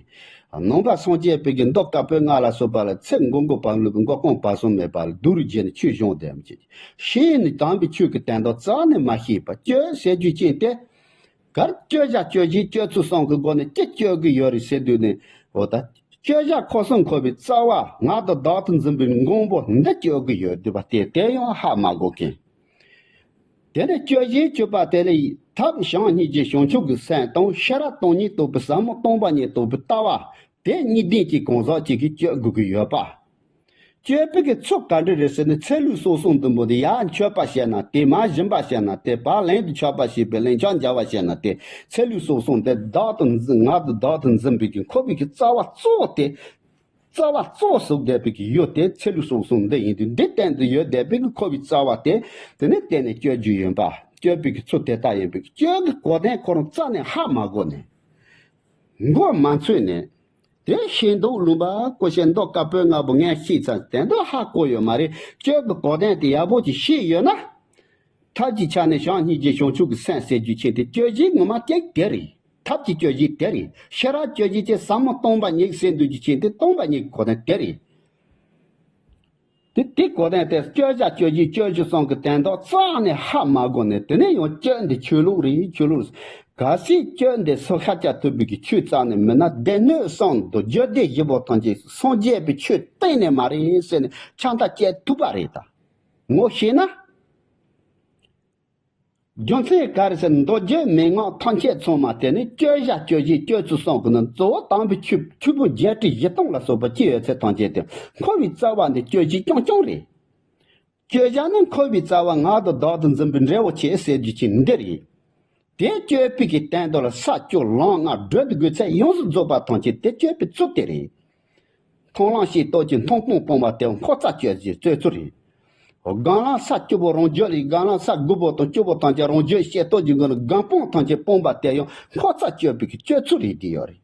ནང་པ་སངས་རྒྱས་པའི་གི་མདོ་བཀའ་པོད་ལྔ་ལ་སོགས་པ་ལ་ཚེ་འགོ་འགོ་བར་ལུས་པའི་འགོ་སྐོང་བར་གསུམ་མེད་པ་ལ་སྡུག་རུས་བྱས་ནས་ཆོས་སྦྱོང་དེ་མི་ཆེ། ཤེས་ནས་དམ་པའི་ཆོས་ཀྱི་དོན་དག་རྩ་ནས་མ་ཤེས་པ་གཅོད་ཟེར་རྒྱུ་ཅན་དེ། གར་གཅོད་བྱ་གཅོད་བྱེད་གཅོད་ཚུལ་གསུམ་གྱི་སྒོ་ནས་ཅི་གཅོད་ཀྱི་ཡོད་རེད་ཟེར་དུས་ནས་འོ་ད། གཅོད་བྱ་ཁོ་གསུམ་འཁོར་བའི་རྩ་བ་ང་དང་བདག་ཏུ་འཛིན་པའི་མགོན་པོ་འདི་གཅོད་ཀྱི་ཡོད་འདུག་པ་དེ་དེ་ཡང་ཧ་མ་གོ་མཁན། དེ་ནས་གཅོད་བྱེད་གཅོད་པ་དེ་ལས་ཐབས་བྱམས་སྙིང་རྗེ་བྱང་ཆུབ་ཀྱི་སེམས་དང་ཤེས་རབ་སྟོང་ཉིད་རྟོགས་པའི་ཟབ་མོ་སྟོང་པ་ཉིད་རྟོགས་པའི་ལྟ་བ་དེ་གཉིས་ལྡན་གྱི་གང་ཟག་ཅིག་གིས་གཅོད་དགོས་ཀྱི་ཡོད་པ། སྤྱོད་པའི་གི་ཚུལ་ག་འདྲ་རེད་ཟེར་ན། ཚེ་ལུས་སྲོག་ཟུངས་བདུན་པོ་དེ་ཡར་མཆོད་པ་བྱས་ན་དེ། མར་སྦྱིན་པ་བྱས་ན་དེ། བར་ལན་དུ་མཆོད་པ་བྱས་པའི་ལན་ཆགས་འཇལ་བ་བྱས་ན་དེ། ཚེ་ལུས་སྲོག་ཟུངས་དེ་བདག་ཏུ་འཛིན། ང་དང་བདག་ཏུ་འཛིན་པའི་གི་འཁོར་བའི་གི་རྩ་བ་གཙོ་བོ་དེ། རྩ་བ་གཙོ་བོ་བཟོ་བསྡད་པའི་གི་ཡུལ་དེ་ཚེ་ལུས་སྲོག་ཟུངས་འདི་ཡིན་དུས། འདི་སྟེང་དུ་ཡོད་བསྡད་པའི་གི་འཁོར་བའི་རྩ་བ་དེ། དེ་ནི་བརྟེན་ནས་སྤྱོད་རྒྱུ་ཡིན་པ། སྤྱོད་པའི་གི་ཚུལ་དེ་ལྟ་ཡིན་པའི་གི། སྤྱོད་ཀྱི་གོ་དོན་ཁོ་རང་རྩ་ནས་ཧ་མ་གོ་ནས། མགོ་མ་ཚོས་ནས། དེ་ཤེས་མདོག་ལུང་པ་ཀོ་ཤེས་མདོག་དཀར་པོའི་ལྔ་པོ་ངས་ཤེས་ཚར། དེ་འདྲ་ཧ་གོ་ཡོད་མ་རེད། སྤྱོད་ཀྱི་གོ་དོན་དེ་ཡག་པོ་ཅིག་ཤེས་ཡོད་ན། ཐབས་ཀྱི་ཆ་ནས་བྱམས་སྙིང་རྗེ་བྱང་ཆུབ་ཀྱི་སེམས་ཟེར་རྒྱུ་ཅིག་དེ་སྤྱོད་བྱེད་ངོ་མ་སྐད་དེ་རེད། ཐབས་ཀྱི་སྤྱོད་བྱེད་དེ་རེད། ཤེས་རབ་སྤྱོད་བྱེད་ཅེས་ཟབ་མོ་སྟོང་པ་ཉིད་ཟེར་འདུག་རྒྱུ་ཅིག་དེ་སྟོང་པ་ཉིད་ཀྱི་གོ་དོན་དེ་རེད། དེ་དེ་གོ་དོན་དེ་སྤྱོད་བྱ་སྤྱོད་བྱེད་སྤྱོད་བྱེད་གསུམ་གྱི་དོན་དག་རྩ་ནས་ཧ་མ་གོ་ནས། དེ་ནས་ཡང་སྤྱོད་འདི་ཆོས་ལུགས་རེད། ཆོས་ལུགས། གལ་སྲིད་སྤྱོད་འདི་སོ་ཤ་བཅའ་ཐུབ་པའི་གི་ཆོས་རྩ་ནས་མིན་ན། སྡེ་སྣོད་གསུམ་དང་རྒྱུད་སྡེ་བཞི་པོ་ཐམས་ཅད་སངས་རྒྱས་པའི་ཆོས་གཏན་ནས་མ་རེད་ཟེར་ནས་ཆགས་མཐའ་བཅད་ཐུབ་པ་རེད་ད། ངོ་ཤེས་ན། རྒྱུ་མཚན་ག་རེ་ཟེར། མདོ་རྒྱུད་མན་ངག་ཐམས་ཅད་ཚང་མ་དེ་ནི་སྤྱོད་བྱ་སྤྱོད་བྱེད་སྤྱོད་ཚུལ་གསུམ་གྱི་ནང་གཙོ་བོ་དམ་པའི་ཆོས། ཆོས་ཕུང་བརྒྱད་ཁྲི་བཞི་སྟོང་ལ་སོགས་པ་ཅི་ཡོད་ཚད་ཐམས་ཅད་དེ་འཁོར་བའི་རྩ་བ་འདི་སྤྱོད་བྱེད་རྐྱང་རྐྱང་རེད། སྤྱོད་བྱ་ནི་འཁོར་བའི་རྩ་བ་ང་དང་བདག་ཏུ་འཛིན་པའི་འབྲས་བུ་ཆེ་ཟེར་རྒྱུ་ཅིག་འདི་རེད། དེ་སྤྱོད་པའི་གི་སྟེང་དུ་ལ་ས་བཅུ་ལམ་ལྔ་སྒྲུབ་དགོས་ཚད་ཡོངས་སུ་རྫོགས་པ་ཐམས་ཅད་དེ་སྤྱོད་པའི་ཚུལ་དེ་རེད། མཐོང་ལམ་ཤེས་རྟོགས་ཀྱི་མཐོང་སྤང་སྤངས་པ་དེ་འཁོར་རྩ་གཅོད་ཀྱི་གཅོད་ཚུལ་རེད། སྒོམ་ལམ་ས་བཅུ་པོ་རང་རྒྱུད་ལས། སྒོམ་ལམ་ས་དགུ་པོ་དང་བཅུ་པོ་ཐམས་ཅད་རང་རྒྱུད་ཤེས་རྟོགས་ཀྱི་སྒོ་ནས་སྒོམ་སྤང་ཐམས་ཅད་སྤངས་པ་དེ་ཡང་འཁོར་རྩ་གཅོད་པའི་གི་གཅོད་ཚུལ་རེད། དེ་ཡོད་རེད།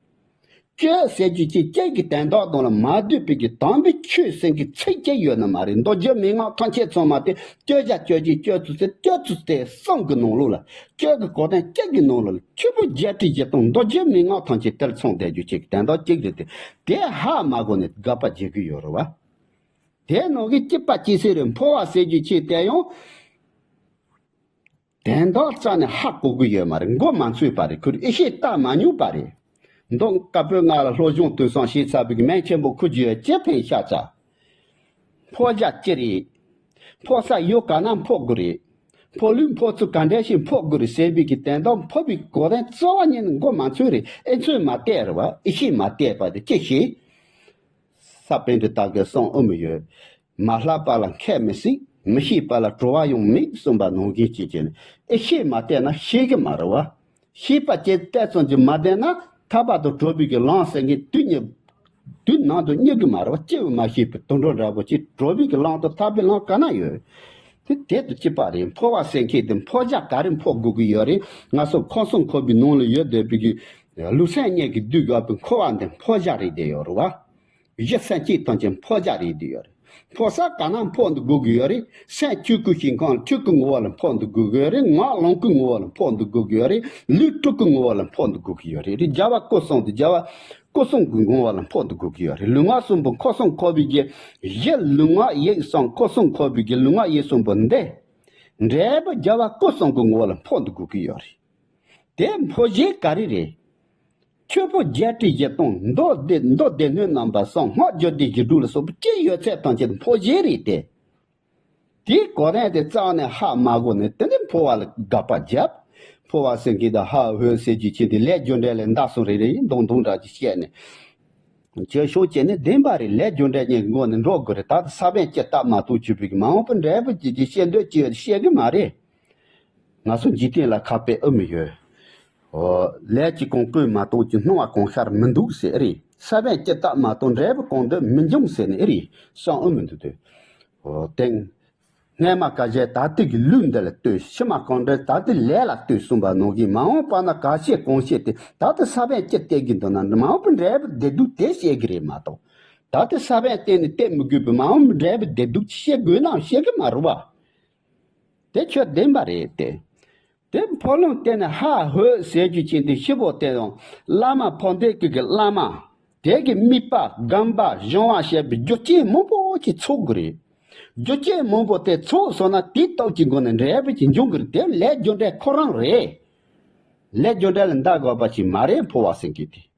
སྤྱོད་ཟེར་རྒྱུ་ཅིག་སྤྱོད་ཀྱི་དོན་དག་དང་ལ་མ་ལྡོག་པའི་གི་དམ་པའི་ཆོས་ཟེར་གྱི་ཚིག་གཅིག་ཡོད་ནི་མ་རེད། མདོ་རྒྱུད་མན་ངག་ཐམས་ཅད་ཚང་མ་དེ་སྤྱོད་བྱ་སྤྱོད་བྱེད་སྤྱོད་ཚུལ་ཟེར། སྤྱོད་ཚུལ་དེ་གསུམ་གྱི་ནང་ལོགས་ལ། སྤྱོད་ཀྱི་གོ་དོན་གཅིག་གི་ནང་ལོགས་ལ་ཆོས་ཕུང་བརྒྱད་ཁྲི་བཞི་སྟོང་མདོ་རྒྱུད་མན་ངག་ཐམས་ཅད་དེར་ཚང་བསྡད་རྒྱུ་ཅིག་དོན་དག་གཅིག་རེད་དེ། དེ་ཧ་མ་གོ་ནས་དགག་པ་བྱེད་ཀྱི་ཡོད་རེད་བ། དེ་ནང་གི་སྐྱིད་པ་སྐྱེ་སྲིད་རེད། འཕོ་བ་ཟེར་རྒྱུ་ཅིག་དེ་ཡང་དོན་དག་རྩ་ནས་ཧ་གོ་གི་ཡོད་མ་རེད། མགོ་མ་ཚོས་པ་རེད། ཁོས་ཡིད་ཆེས་བཏང་མ་མྱོང་པ་རེད། མདོ་དཀར་པོའི་ལྔ་ལ་སློབ་སྦྱོང་དུས་སང་བྱས་ཚར་བའི་གི་མིང་ཆེན་པོ་ཁོ་རྒྱུད་ཡ་ཅི་ཕན་ཤ་ཚ། འཕོ་བྱ་ཅི་རེད། འཕོ་ས་ཡུལ་ག་ན་འཕོ་དགོས་རེད། འཕོ་ལུགས་འཕོ་ཚུལ་ག་འདྲ་ཞིག་འཕོ་དགོས་རེད་ཟེར་བའི་གི་དོན་དག། འཕོ་བའི་གོ་དོན་རྩ་བ་ཉིད་ནས་མགོ་མ་ཚོས་རེད། ཨེ་ཚོད་མ་བལྟས་རེད་བ། ཡིད་ཆེས་མ་བལྟས་པ་དེ་ཅི་ཞིག་ས་པཎ་གྱི་བདག་གིས་གསུངས་ཨེ་མི་ཡོད། མ་བསླབས་པ་ལ་མཁས་མི་སྲིད། མི་ཤེས་པ་ལ་གྲོལ་བ་ཡང་མེད་གསུངས་པ་ནང་བཞིན་བྱས་བྱས་ནས། ཨེ་ཤེས་མ་བལྟས་ན་ཤེས་གི་མ་རེད་བ། ཤེས་པ་ཅིག་བལྟས་ཙམ་གྱིས་མ་བསྡད་ན། ཐར་པ་དང་གྲོལ་བའི་གི་ལམ་ཟེར་མཁན་དུས་གཉིས། དུས་ནང་དུ་གཉིས་གི་མ་རེད་བ། སྐྱེ་བ་མ་ཤེས་པའི་དུད་འགྲོ་འདྲ་པོ་ཅིག་གྲོལ་བའི་གི་ལམ་དང་ཐར་པའི་ལམ་ག་ན་ཡོད། དེ་དེ་དང་གཅིག་པ་རེད། འཕོ་བ་ཟེར་མཁན་དེ་འཕོ་བྱ་ག་རེ་འཕོ་དགོས་ཀྱི་ཡོད་རེད། ང་ཚོ་ཁམས་གསུམ་འཁོར་བའི་ནང་ལ་ཡོད་བསྡད་པའི་གི་ལུས་སེམས་གཉིས་ཀྱི་བསྡུས་ཡོད་པའི་འཁོར་བ་འདི་འཕོ་བྱ་རེད་བསྡད་ཡོད་རེད་བ། གཞི་སེམས་ཅན་ཐམས་ཅད་འཕོ་བྱ་རེད་བསྡད་ཡོད་རེད། འཕོ་ས་ག་ན་འཕོ་འདུག་དགོས་ཀྱི་ཡོད་རེད། སེམས་ཆོས་སྐུ་ཞིང་ཁམས་ཆོས་སྐུ་ངོ་བོ་ལ་འཕོ་འདུག་དགོས་ཀྱི་ཡོད་རེད། ངག་ལོངས་སྐུ་ངོ་བོ་ལ་འཕོ་འདུག་དགོས་ཀྱི་ཡོད་རེད། ལུས་སྤྲུལ་སྐུ་ངོ་བོ་ལ་འཕོ་འདུག་དགོས་ཀྱི་ཡོད་རེད། རེད། རྒྱལ་བ་སྐུ་གསུམ་དེ་རྒྱལ་བ་སྐུ་གསུམ་གྱི་ངོ་བོ་ལ་འཕོ་འདུག་དགོས་ཀྱི་ཡོད་རེད། ལུས་ངག་གསུམ་པོ་འཁོར་གསུམ་འཁོར་བའི་གི་གཞི། ལུས་ངག་ཡིད་གསུམ་འཁོར་གསུམ་འཁོར་བའི་གི་ལུས་ངག་ཡིད་གསུམ་པོ་འདི་འབྲས་བུ་རྒྱལ་བ་སྐུ་གསུམ་གྱི་ངོ་བོ་ལ་འཕོ་འདུག་དགོས་ཀྱི་ཡོད་རེད། དེ་འཕོ་བྱེད་ག་རེ་རེད། ཆོས་ཕུང་བརྒྱད་ཁྲི་བཞི་སྟོང་། མདོ་སྡེ། མདོ་སྡེ་སྣོད་རྣམ་པ་གསུམ། སྔགས་རྒྱུད་སྡེ་བཞི་དྲུག་ལ་སོགས་པ་ཅི་ཡོད་ཚད་ཐམས་ཅད་འཕོ་བྱེད་རེད་དེ། དེའི་གོ་དོན་དེ་རྩ་ནས་ཧ་མ་གོ་ནས། དེ་ནས་འཕོ་བ་ལ་དགག་པ་བརྒྱབ། འཕོ་བ་ཟེར་མཁན་དེ་ཧ་ཧོ་ཟེར་རྒྱུ་ཅིག་དེ་ལས་རྒྱུ་འབྲས་ལས་འདའ་སོང་རེད། རེད། མདོག་མདོག་འདྲ་ཅིག་བཤད་ནས། བྱེད་ཕྱོགས་བྱས་ནས་བདེན་པ་རེད། ལས་རྒྱུ་འབྲས་གཉིས་མགོ་ནས་འགྲོ་དགོས་རེད། ད་ལྟ་ས་བོན་ཅི་བཏབ་མ་གཏོགས་བྱས་པའི་གི་མ་འོངས་པའི་འབྲས་བུ་ཅི་ཅི་བཤད་འདོད་ཅི་ཡོད་བཤད་གི་མ་རེད། ང་ཚོ་འཇིག་རྟེན་ལ་ཁ་དཔེ་ཨེ་མི་ཡོད། ཨོ། ལས་ཀྱི་གོང་བཀོད་མ་གཏོགས་ཀྱི་སྣང་བ་གང་ཤར་མི་འདུག་ཟེར་ཨེ་རེད། ས་བོན་ཅི་བཏབ་མ་གཏོགས་འབྲས་བུ་གང་འདོད་མི་འབྱུང་ཟེར་ནས་ཨེ་རེད། བསམ་ཨེ་མི་འདུག་དེ། ཨོ། དེང་སྔ་མ་སྐབས་ཤིག་ད་ལྟའི་གི་ལུས་འདི་ལ་ལྟོས། ཕྱི་མ་གང་འདོད་ད་ལྟའི་ལས་ལ་ལྟོས་གསུངས་པ་ནང་བཞིན། མ་འོངས་པ་ན་ག་བྱེད་གང་བྱེད་དེ། ད་ལྟ་ས་བོན་ཅི་བཏབ་གི་འདུག་ན། མ་འོངས་པའི་འབྲས་བུ་བདེ་སྡུག་དེ་བཤད་གི་རེད་མ་གཏོགས། ད་ལྟ་ས་བོན་བཏབ་ནས་བཏབ་མི་དགོས་པའི་མ་འོངས་པའི་འབྲས་བུ་བདེ་སྡུག་ཅིག་བཤད་དགོས་ན་བཤད་གི་མ་རེད་བ། དེ་ཁྱོད་བདེན་པ་རེད་དེ། དེ་འཕོ་ལུང་བསྟན་ནས་ཧ་ཧོ་ཟེར་རྒྱུ་ཅན་དེ་ཤི་བོ་དེ་དང་བླ་མ་འཕོ་འདོད་ཀྱི་གི་བླ་མ། དེ་གི་དམིགས་པ་སྒོམ་པ་སྦྱོང་བ་བྱས་པའི་རྒྱུ་རྐྱེན་མང་པོ་ཅིག་ཚོགས་དགོས་རེད། རྒྱུ་རྐྱེན་མང་པོ་དེ་ཚོགས་སོང་ན་དེའི་སྟོབས་ཀྱི་སྒོ་ནས་འབྲས་བུ་ཅིག་འབྱུང་གི་རེད། དེ་ལས་རྒྱུ་འབྲས་ཁོ་རང་རེད། ལས་རྒྱུ་འབྲས་ལ་འདའ་དགོས་པ་ཞིག་མ་རེད། འཕོ་བ་ཟེར་མཁན་དེ།